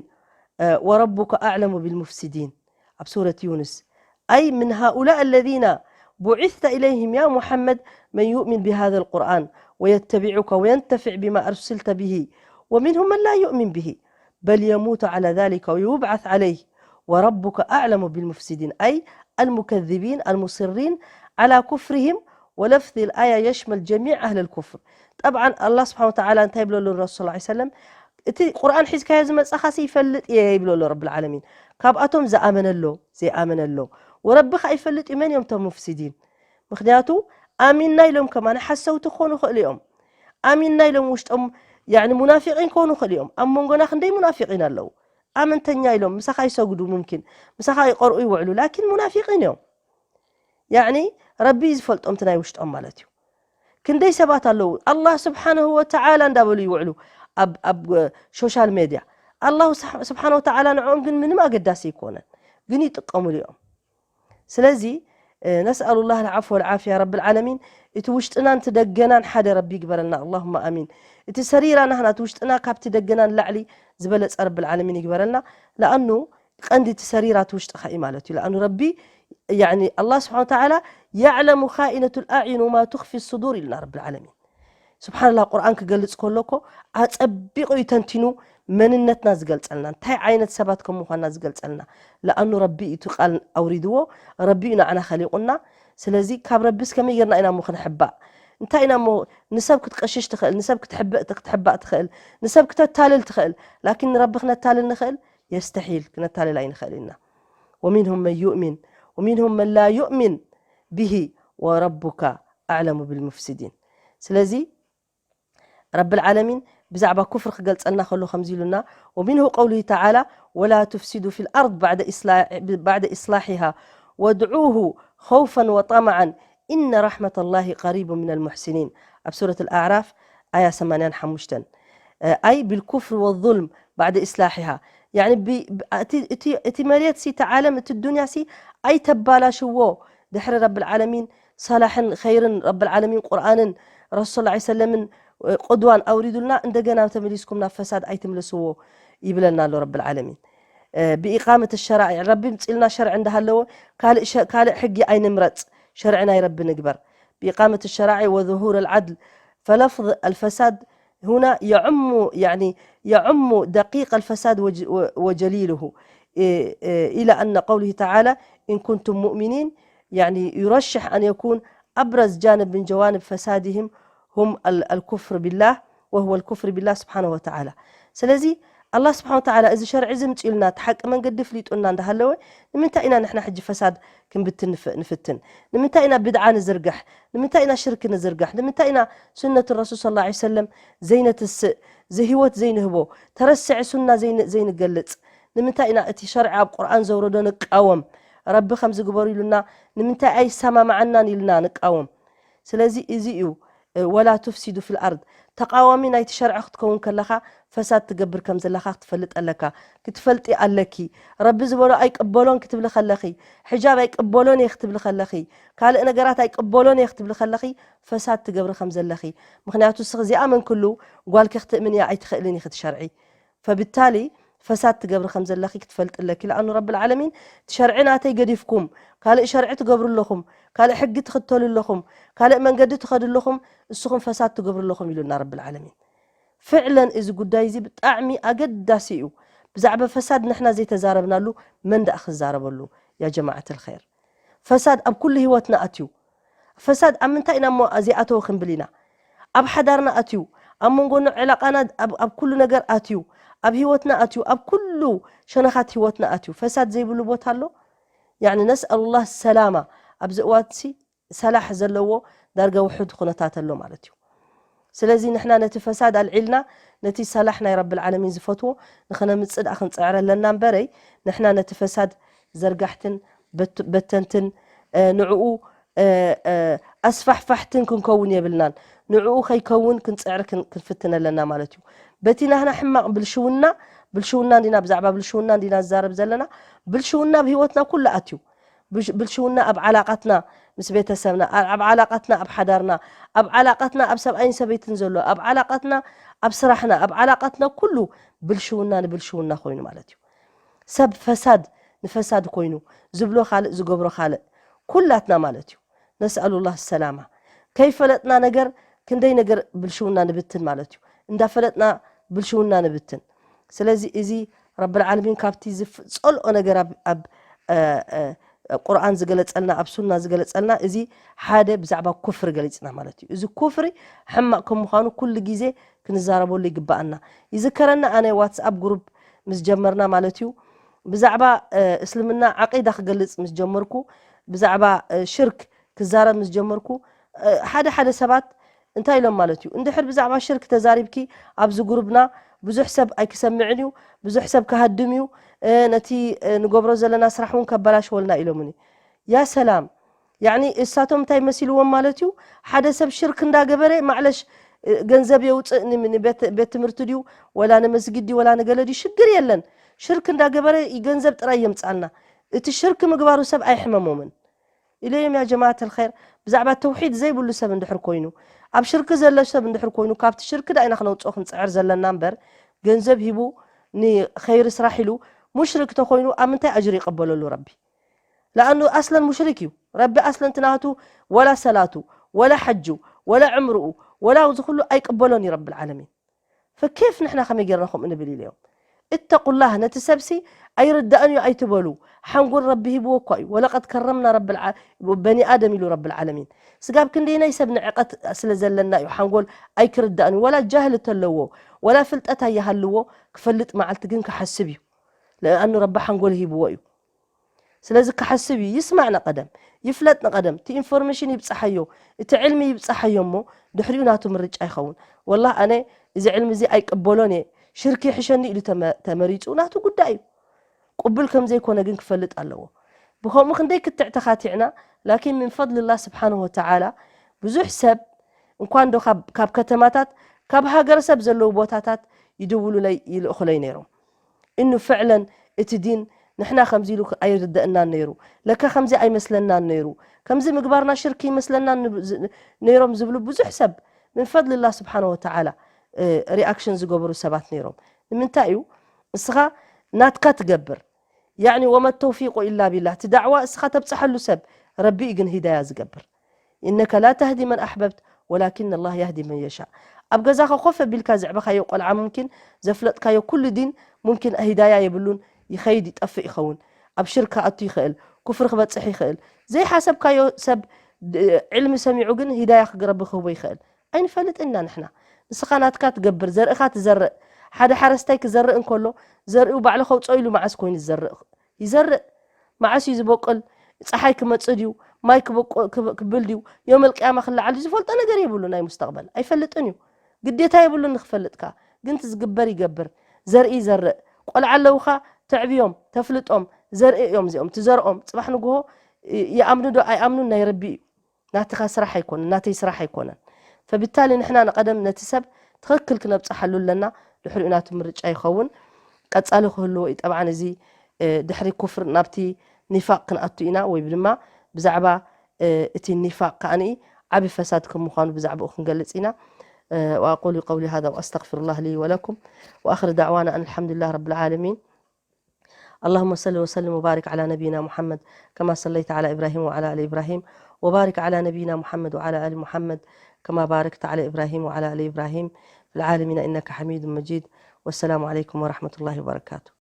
آه، وربك أعلم بالمفسدين. ኣብ ሱረት ዩንስ، أي من هؤلاء الذين بعثت إليهم يا محمد من يؤمن بهذا القرآن ويتبعك وينتفع بما أرسلت به، ومنهم من لا يؤمن به بل يموت على ذلك ويبعث عليه وربك أعلم بالمفسدين، أي المكذبين المصرين على كفرهم، ولفظ الآية يشمل جميع أهل الكفر. طبعا الله سبحانه وتعالى እንታይ ይብለሉ ረሱል صلى الله عليه وسلم؟ እቲ ቁርኣን ሒዝካዮ ዝመጻኻሲ ይፈልጥ እየ ይብለሉ ረብል ዓለሚን። ካብኣቶም ዝኣመነ ኣሎ፣ ዘይኣመነ ኣሎ። ወረቢ ኸኣ ይፈልጥ እዩ መን እዮም እቶም ሙፍሲዲን። ምኽንያቱ ኣሚንና ኢሎም ከማን ሓሰውቲ ክኾኑ ይኽእሉ እዮም። ኣሚንና ኢሎም ውሽጦም ያኒ ሙናፊቂን ክኾኑ ይኽእሉ እዮም። ኣብ መንጎና ክንደይ ሙናፊቂን ኣለዉ። ኣመንተኛ ኢሎም ምሳኻ ይሰግዱ፣ ሙምኪን ምሳኻ ይቐርኡ ይውዕሉ፣ ላኪን ሙናፊቂን እዮም። ያኒ ረቢ እዩ ዝፈልጦም እቲ ናይ ውሽጦም ማለት እዩ። ክንደይ ሰባት ኣለዉ ኣላህ ስብሓንሁ ወተዓላ እንዳበሉ ይውዕሉ ኣብ ኣብ ሶሻል ሜድያ። ኣላሁ ስብሓን ወተዓላ ንዕኦም ግን ምንም ኣገዳሲ ኣይኮነን፣ ግን ይጥቀሙሉ እዮም። ስለዚ ነስኣሉ ላህ ልዓፍ ወልዓፍያ ረብ ልዓለሚን። እቲ ውሽጥናን እቲ ደገናን ሓደ ረቢ ይግበረልና ኣላሁማ ኣሚን። እቲ ሰሪራ ናህና እቲ ውሽጥና ካብቲ ደገናን ላዕሊ ዝበለፀ ረብ ልዓለሚን ይግበረልና። ለኣኑ ቀንዲ እቲ ሰሪራ እቲ ውሽጥኻ እዩ ማለት እዩ። ለኣኑ ረቢ ያኒ ኣላህ ስብሓን ወተዓላ ያዕለሙ ካኢነቱ ልኣዕዩን ወማ ትኽፊ ስዱር ኢሉና ረብ ልዓለሚን። ስብሓንላ ቁርኣን ክገልፅ ከሎ እኮ ኣፀቢቑ እዩ ተንቲኑ መንነትና ዝገልፀልና እንታይ ዓይነት ሰባት ከም ምኳንና ዝገልፀልና። ለኣኑ ረቢ እዩ እቲ ቃል ኣውሪድዎ፣ ረቢ እዩ ንዓና ከሊቑና። ስለዚ ካብ ረቢስ ከመይ ጌርና ኢና እሞ ክንሕባእ? እንታይ ኢና እሞ ንሰብ ክትቀሽሽ ትኽእል፣ ንሰብ ክትሕብእ ክትሕባእ ትኽእል፣ ንሰብ ክተታልል ትኽእል። ላኪን ንረቢ ክነታልል ንኽእል? የስተሒል፣ ክነታልል ኣይንኽእል ኢና። ወሚንሁም መን ዩእሚን ወሚንሁም መን ላ ዩእሚን ብሂ ወረቡካ ኣዕለሙ ብልሙፍሲዲን። ስለዚ ረብ ልዓለሚን ብዛዕባ ኩፍር ክገልጸልና ከሎ ከምዚ ኢሉና፣ ወሚንሁ ቀውሉሁ ተዓላ ወላ ቱፍሲዱ ፊ ልኣርድ ባዕደ ኢስላሒሃ ወድዑሁ ኸውፈን ወጠመዓን ኢነ ራሕመተ ላሂ ቀሪቡ ሚነ ልሙሕሲኒን። ኣብ ሱረት ልኣዕራፍ ኣያ ሰማንያን ሓሙሽተን። ኣይ ብልኩፍሪ ወዙልም ባዕደ ኢስላሒሃ። ያኒ እቲ መሬት ሲ፣ እቲ ዓለም፣ እቲ ዱንያ ሲ ኣይተባላሽዎ። ድሕሪ ረብ ልዓለሚን ሰላሕን ኸይርን ረብ ልዓለሚን ቁርኣንን ረሱል ሰለምን ቅድዋን ኣውሪዱልና እንደገና ተመሊስኩም ናብ ፈሳድ ኣይትምልስዎ ይብለና ኣሎ ረብ ልዓለሚን። ብኢቃመት ሸራዒዕ ረቢ ምፅልና ሸርዒ እንዳሃለወ ካልእ ሕጊ ኣይንምረፅ፣ ሸርዒ ናይ ረቢ ንግበር። ብኢቃመት ሸራዒ ወظهور العدل فلفظ الفساد هنا يعم يعني يعم دقيق الفساد وجليله إلى أن قوله تعالى إن كنتم مؤمنين يعني يرشح أن يكون أبرز جانب من جوانب فسادهم هم الكفر بالله وهو الكفر بالله سبحانه وتعالى. ስለዚ ኣላህ ስብሓን ወተዓላ እዚ ሸርዒ እዚ ምፅኡልና እቲ ሓቂ መንገዲ ፍሊጡና እንዳሃለወ ንምንታይ ኢና ንሕና ሕጂ ፈሳድ ክንብትን ንፍትን? ንምንታይ ኢና ብድዓ ንዝርግሕ? ንምንታይ ኢና ሽርክ ንዝርግሕ? ንምንታይ ኢና ሱነት ረሱል ስለ ላ ሰለም ዘይነትስእ፣ ዝህይወት ዘይንህቦ፣ ተረስዐ ሱና ዘይንገልፅ? ንምንታይ ኢና እቲ ሸርዒ ኣብ ቁርኣን ዘውረዶ ንቃወም? ረቢ ከምዚ ግበሩ ኢሉና ንምንታይ ኣይሰማማዓናን ኢልና ንቃወም? ስለዚ እዚ እዩ ወላ ቱፍሲዱ ፊል ኣርድ። ተቃዋሚ ናይቲ ሸርዒ ክትከውን ከለኻ ፈሳድ ትገብር ከም ዘለኻ ክትፈልጥ ኣለካ። ክትፈልጢ ኣለኪ። ረቢ ዝበሎ ኣይቅበሎን ክትብሊ ከለኺ፣ ሕጃብ ኣይቅበሎን እየ ክትብሊ ከለኺ፣ ካልእ ነገራት ኣይቅበሎን እየ ክትብሊ ከለኺ ፈሳድ ትገብሪ ከም ዘለኺ። ምኽንያቱ እስኺ እዚኣ መንክሉ ጓልኪ ክትእምንያ ኣይትኽእልን ኢኺ እቲ ሸርዒ። ፈብታሊ ፈሳድ ትገብሪ ከም ዘለኺ ክትፈልጢ ኣለኪ። ለኣኑ ረብል ዓለሚን እቲ ሸርዒ ናተይ ገዲፍኩም ካልእ ሸርዒ ትገብሩ ኣለኹም፣ ካልእ ሕጊ ትኽተሉ ኣለኹም፣ ካልእ መንገዲ ትኸዱ ኣለኹም፣ እስኹም ፈሳድ ትገብሩ ኣለኹም ኢሉና ረብል ዓለሚን። ፍዕለን እዚ ጉዳይ እዚ ብጣዕሚ ኣገዳሲ እዩ። ብዛዕባ ፈሳድ ንሕና ዘይተዛረብናሉ መን ደኣ ክዛረበሉ? ያ ጀማዓት ልኸይር፣ ፈሳድ ኣብ ኩሉ ህይወትና ኣትዩ። ፈሳድ ኣብ ምንታይ ኢና እሞ ዘይኣተወ ክንብል ኢና? ኣብ ሓዳርና ኣትዩ፣ ኣብ መንጎ ዕላቃና፣ ኣብ ኩሉ ነገር ኣትዩ፣ ኣብ ህይወትና ኣትዩ፣ ኣብ ኩሉ ሸነኻት ህይወትና ኣትዩ። ፈሳድ ዘይብሉ ቦታ ኣሎ? ያኒ ነስኣሉላህ ሰላማ። ኣብዚ እዋንሲ ሰላሕ ዘለዎ ዳርጋ ውሑድ ኩነታት ኣሎ ማለት እዩ። ስለዚ ንሕና ነቲ ፈሳድ ኣልዒልና ነቲ ሰላሕ ናይ ረብል ዓለሚን ዝፈትዎ ንኸነምጽእ ደኣ ክንጽዕር ኣለና እምበረይ፣ ንሕና ነቲ ፈሳድ ዘርጋሕትን በተንትን ንዕኡ ኣስፋሕፋሕትን ክንከውን የብልናን። ንዕኡ ከይከውን ክንጽዕር ክንፍትን ኣለና ማለት እዩ። በቲ ናህና ሕማቕ ብልሽውና፣ ብልሽውና እንዲና፣ ብዛዕባ ብልሽውና እንዲና ዝዛረብ ዘለና። ብልሽውና ኣብ ህይወትና ኩሉ ኣትዩ። ብልሽውና ኣብ ዓላቃትና ምስ ቤተሰብና፣ ኣብ ዓላቃትና ኣብ ሓዳርና፣ ኣብ ዓላቃትና ኣብ ሰብኣይን ሰበይትን ዘሎ፣ ኣብ ዓላቃትና ኣብ ስራሕና፣ ኣብ ዓላቃትና ኩሉ ብልሽውና ንብልሽውና ኮይኑ ማለት እዩ። ሰብ ፈሳድ ንፈሳድ ኮይኑ፣ ዝብሎ ካልእ ዝገብሮ ካልእ፣ ኩላትና ማለት እዩ። ነስኣሉላህ ሰላማ። ከይፈለጥና ነገር ክንደይ ነገር ብልሽውና ንብትን ማለት እዩ። እንዳፈለጥና ብልሽውና ንብትን። ስለዚ እዚ ረብል ዓለሚን ካብቲ ዝጸልኦ ነገር ኣብ ቁርኣን ዝገለጸልና፣ ኣብ ሱና ዝገለጸልና፣ እዚ ሓደ ብዛዕባ ኩፍሪ ገሊጽና ማለት እዩ። እዚ ኩፍሪ ሕማቕ ከም ምዃኑ ኩሉ ግዜ ክንዛረበሉ ይግባኣና። ይዝከረና ኣነ ዋትስኣፕ ግሩፕ ምስ ጀመርና ማለት እዩ፣ ብዛዕባ እስልምና ዓቂዳ ክገልጽ ምስ ጀመርኩ፣ ብዛዕባ ሽርክ ክዛረብ ምስ ጀመርኩ፣ ሓደ ሓደ ሰባት እንታይ ኢሎም ማለት እዩ፣ እንድሕር ብዛዕባ ሽርክ ተዛሪብኪ ኣብዚ ግሩብና ብዙሕ ሰብ ኣይክሰምዕን እዩ፣ ብዙሕ ሰብ ክሃድም እዩ፣ ነቲ ንገብሮ ዘለና ስራሕ እውን ከበላሽወልና ኢሎምኒ። ያ ሰላም፣ ያኒ እሳቶም እንታይ መሲልዎም ማለት እዩ? ሓደ ሰብ ሽርክ እንዳገበረ ማዕለሽ፣ እ፣ ገንዘብ የውፅእ ን-፣ ንቤት፣ ቤት ትምህርቲ ድዩ ወላ ንመስጊድ ድዩ ወላ ንገለ ድዩ ሽግር የለን። ሽርክ እንዳገበረ ገንዘብ ጥራይ የምፃልና። እቲ ሽርክ ምግባሩ ሰብ ኣይሕመሞምን። ኢለዮም ያ ጀማዓት ኣልኸይር፣ ብዛዕባ ተውሒድ ዘይብሉ ሰብ እንድሕር ኮይኑ፣ ኣብ ሽርክ ዘሎ ሰብ እንድሕር ኮይኑ፣ ካብቲ ሽርክ ዳ ኢና ክነውፅኦ ክንፅዕር ዘለና እምበር፣ ገንዘብ ሂቡ ንኸይሪ ስራሕ ኢሉ ሙሽሪክ ተኮይኑ ኣብ ምንታይ ኣጅሪ ይቐበለሉ ረቢ? ለኣኑ ኣስለን ሙሽሪክ እዩ። ረቢ ኣስለን ትናቱ ወላ ሰላቱ፣ ወላ ሐጁ፣ ወላ ዕምርኡ፣ ወላ እዚ ኩሉ ኣይቅበሎን እዩ ረብል ዓለሚን። ፈኬፍ ንሕና ከመይ ጌርና ከምኡ ንብል ኢለዮም። እተቁላህ፣ ነቲ ሰብሲ ኣይርዳእን እዩ ኣይትበሉ። ሓንጎል ረቢ ሂብዎ እኳ እዩ። ወለቀድ ከረምና ረብል ዓ-፣ በኒ ኣደም ኢሉ ረብል ዓለሚን። ስጋብ ክንደይናይ ሰብ ንዕቀት ስለ ዘለና እዩ ሓንጎል ኣይክርዳእን እዩ። ወላ ጃህል ተለዎ፣ ወላ ፍልጠት ኣይሃልዎ፣ ክፈልጥ መዓልቲ ግን ክሓስብ እዩ። ለኣኑ ረቢ ሓንጎል ሂብዎ እዩ። ስለዚ ክሓስብ እዩ። ይስማዕ ንቐደም፣ ይፍለጥ ንቐደም፣ እቲ ኢንፎርሜሽን ይብጻሓዮ፣ እቲ ዕልሚ ይብጻሓዮ እሞ ድሕሪኡ ናቱ ምርጫ ይኸውን። ወላሂ ኣነ እዚ ዕልሚ እዚ ኣይቅበሎን እየ፣ ሽርክ ይሕሸኒ ኢሉ ተመ-፣ ተመሪጹ ናቱ ጉዳይ እዩ። ቅቡል ከም ዘይኮነ ግን ክፈልጥ ኣለዎ። ብኸምኡ ክንደይ ክትዕ ተኻቲዕና፣ ላኪን ምን ፈድልላህ ስብሓንሁ ወተዓላ ብዙሕ ሰብ እንኳን ዶ ካብ፣ ካብ ከተማታት፣ ካብ ሃገረሰብ ዘለዉ ቦታታት ይድውሉለይ፣ ይልእኹለይ ነይሮም። እኑ ፍዕለን እቲ ዲን ንሕና ከምዚ ኢሉ ኣይርደእናን ነይሩ፣ ለካ ከምዚ ኣይመስለናን ነይሩ፣ ከምዚ ምግባርና ሽርክ ይመስለናን ንብ-፣ ዝ-፣ ነይሮም ዝብሉ ብዙሕ ሰብ ምን ፈድልላህ ስብሓነ ወተዓላ፣ እ፣ ሪኣክሽን ዝገበሩ ሰባት ነይሮም። ንምንታይ እዩ? እስኻ ናትካ ትገብር። ያዕኒ ወመ ተውፊቁ ኢላ ቢላህ። እቲ ዳዕዋ እስኻ ተብጽሓሉ ሰብ ረቢ እዩ ግን ሂዳያ ዝገብር። ኢነከ ላ ተህዲ መን ኣሕበብት ወላኪን ኣላህ የህዲ መን የሻእ። ኣብ ገዛኻ ኮፍ ኣቢልካ ዘዕበኻዮ ቆልዓ ሙምኪን ዘፍለጥካዮ ኩሉ ዲን ሙምኪን ሂዳያ የብሉን፣ ይኸይድ ይጠፍእ ይኸውን። ኣብ ሽርክ ክኣቱ ይኽእል፣ ኩፍሪ ክበጽሕ ይኽእል። ዘይሓሰብካዮ ሰብ ድ-፣ ዕልሚ ሰሚዑ ግን ሂዳያ ክግ-፣ ረቢ ክህቦ ይኽእል። ኣይንፈልጥን ኢና ንሕና። ንስኻ ናትካ ትገብር፣ ዘርእኻ ትዘርእ። ሓደ ሓረስታይ ክዘርእ እንከሎ ዘርእኡ ባዕሉ ከውፅኦ ኢሉ መዓስ ኮይኑ ዝዘርእ? ይዘርእ። መዓስ እዩ ዝበቁል? ፀሓይ ክመፅእ ድዩ? ማይ ክበቁ-፣ ክብ-፣ ክብል ድዩ? ዮመል ቅያማ ክለዓል ድዩ? ዝፈልጦ ነገር የብሉ ናይ ሙስተቕበል። ኣይፈልጥን እዩ። ግዴታ የብሉን ንክፈልጥካ። ግን እቲ ዝግበር ይገብር። ዘርኢ ይዘርእ። ቆልዓ ኣለውኻ ተዕብዮም፣ ተፍልጦም። ዘርኢ እዮም እዚኦም። ትዘርኦም። ፅባሕ ንግሆ ይ-፣ ይኣምኑ ዶ ኣይኣምኑን ናይ ረቢ እዩ። ናትኻ ስራሕ ኣይኮነን፣ ናተይ ስራሕ ኣይኮነን። ፈብታሊ ንሕና ንቐደም ነቲ ሰብ ትኽክል ክነብጽሓሉ ኣለና፣ ድሕሪኡ ናቱ ምርጫ ይኸውን። ቀጻሊ ክህልዎ እዩ። ጠብዓን እዚ፣ እ፣ ድሕሪ ኩፍር ናብቲ ኒፋቅ ክንኣቱ ኢና፣ ወይ ድማ ብዛዕባ፣ እ፣ እቲ ኒፋቅ ከኣኒ ዓቢ ፈሳድ ከም ምዃኑ ብዛዕባኡ ክንገልጽ ኢና። እ፣ وأقول قولي هذا وأستغفر الله لي ولكم، وآخر دعوانا أن الحمد لله رب العالمين. اللهم صل وسلم وبارك على نبينا محمد كما صليت على إبراهيم وعلى آل إبراهيم، وبارك على نبينا محمد وعلى آل محمد كما باركت على إبراهيم وعلى آل إبراهيم في العالمين إنك حميد مجيد. والسلام عليكم ورحمة الله وبركاته.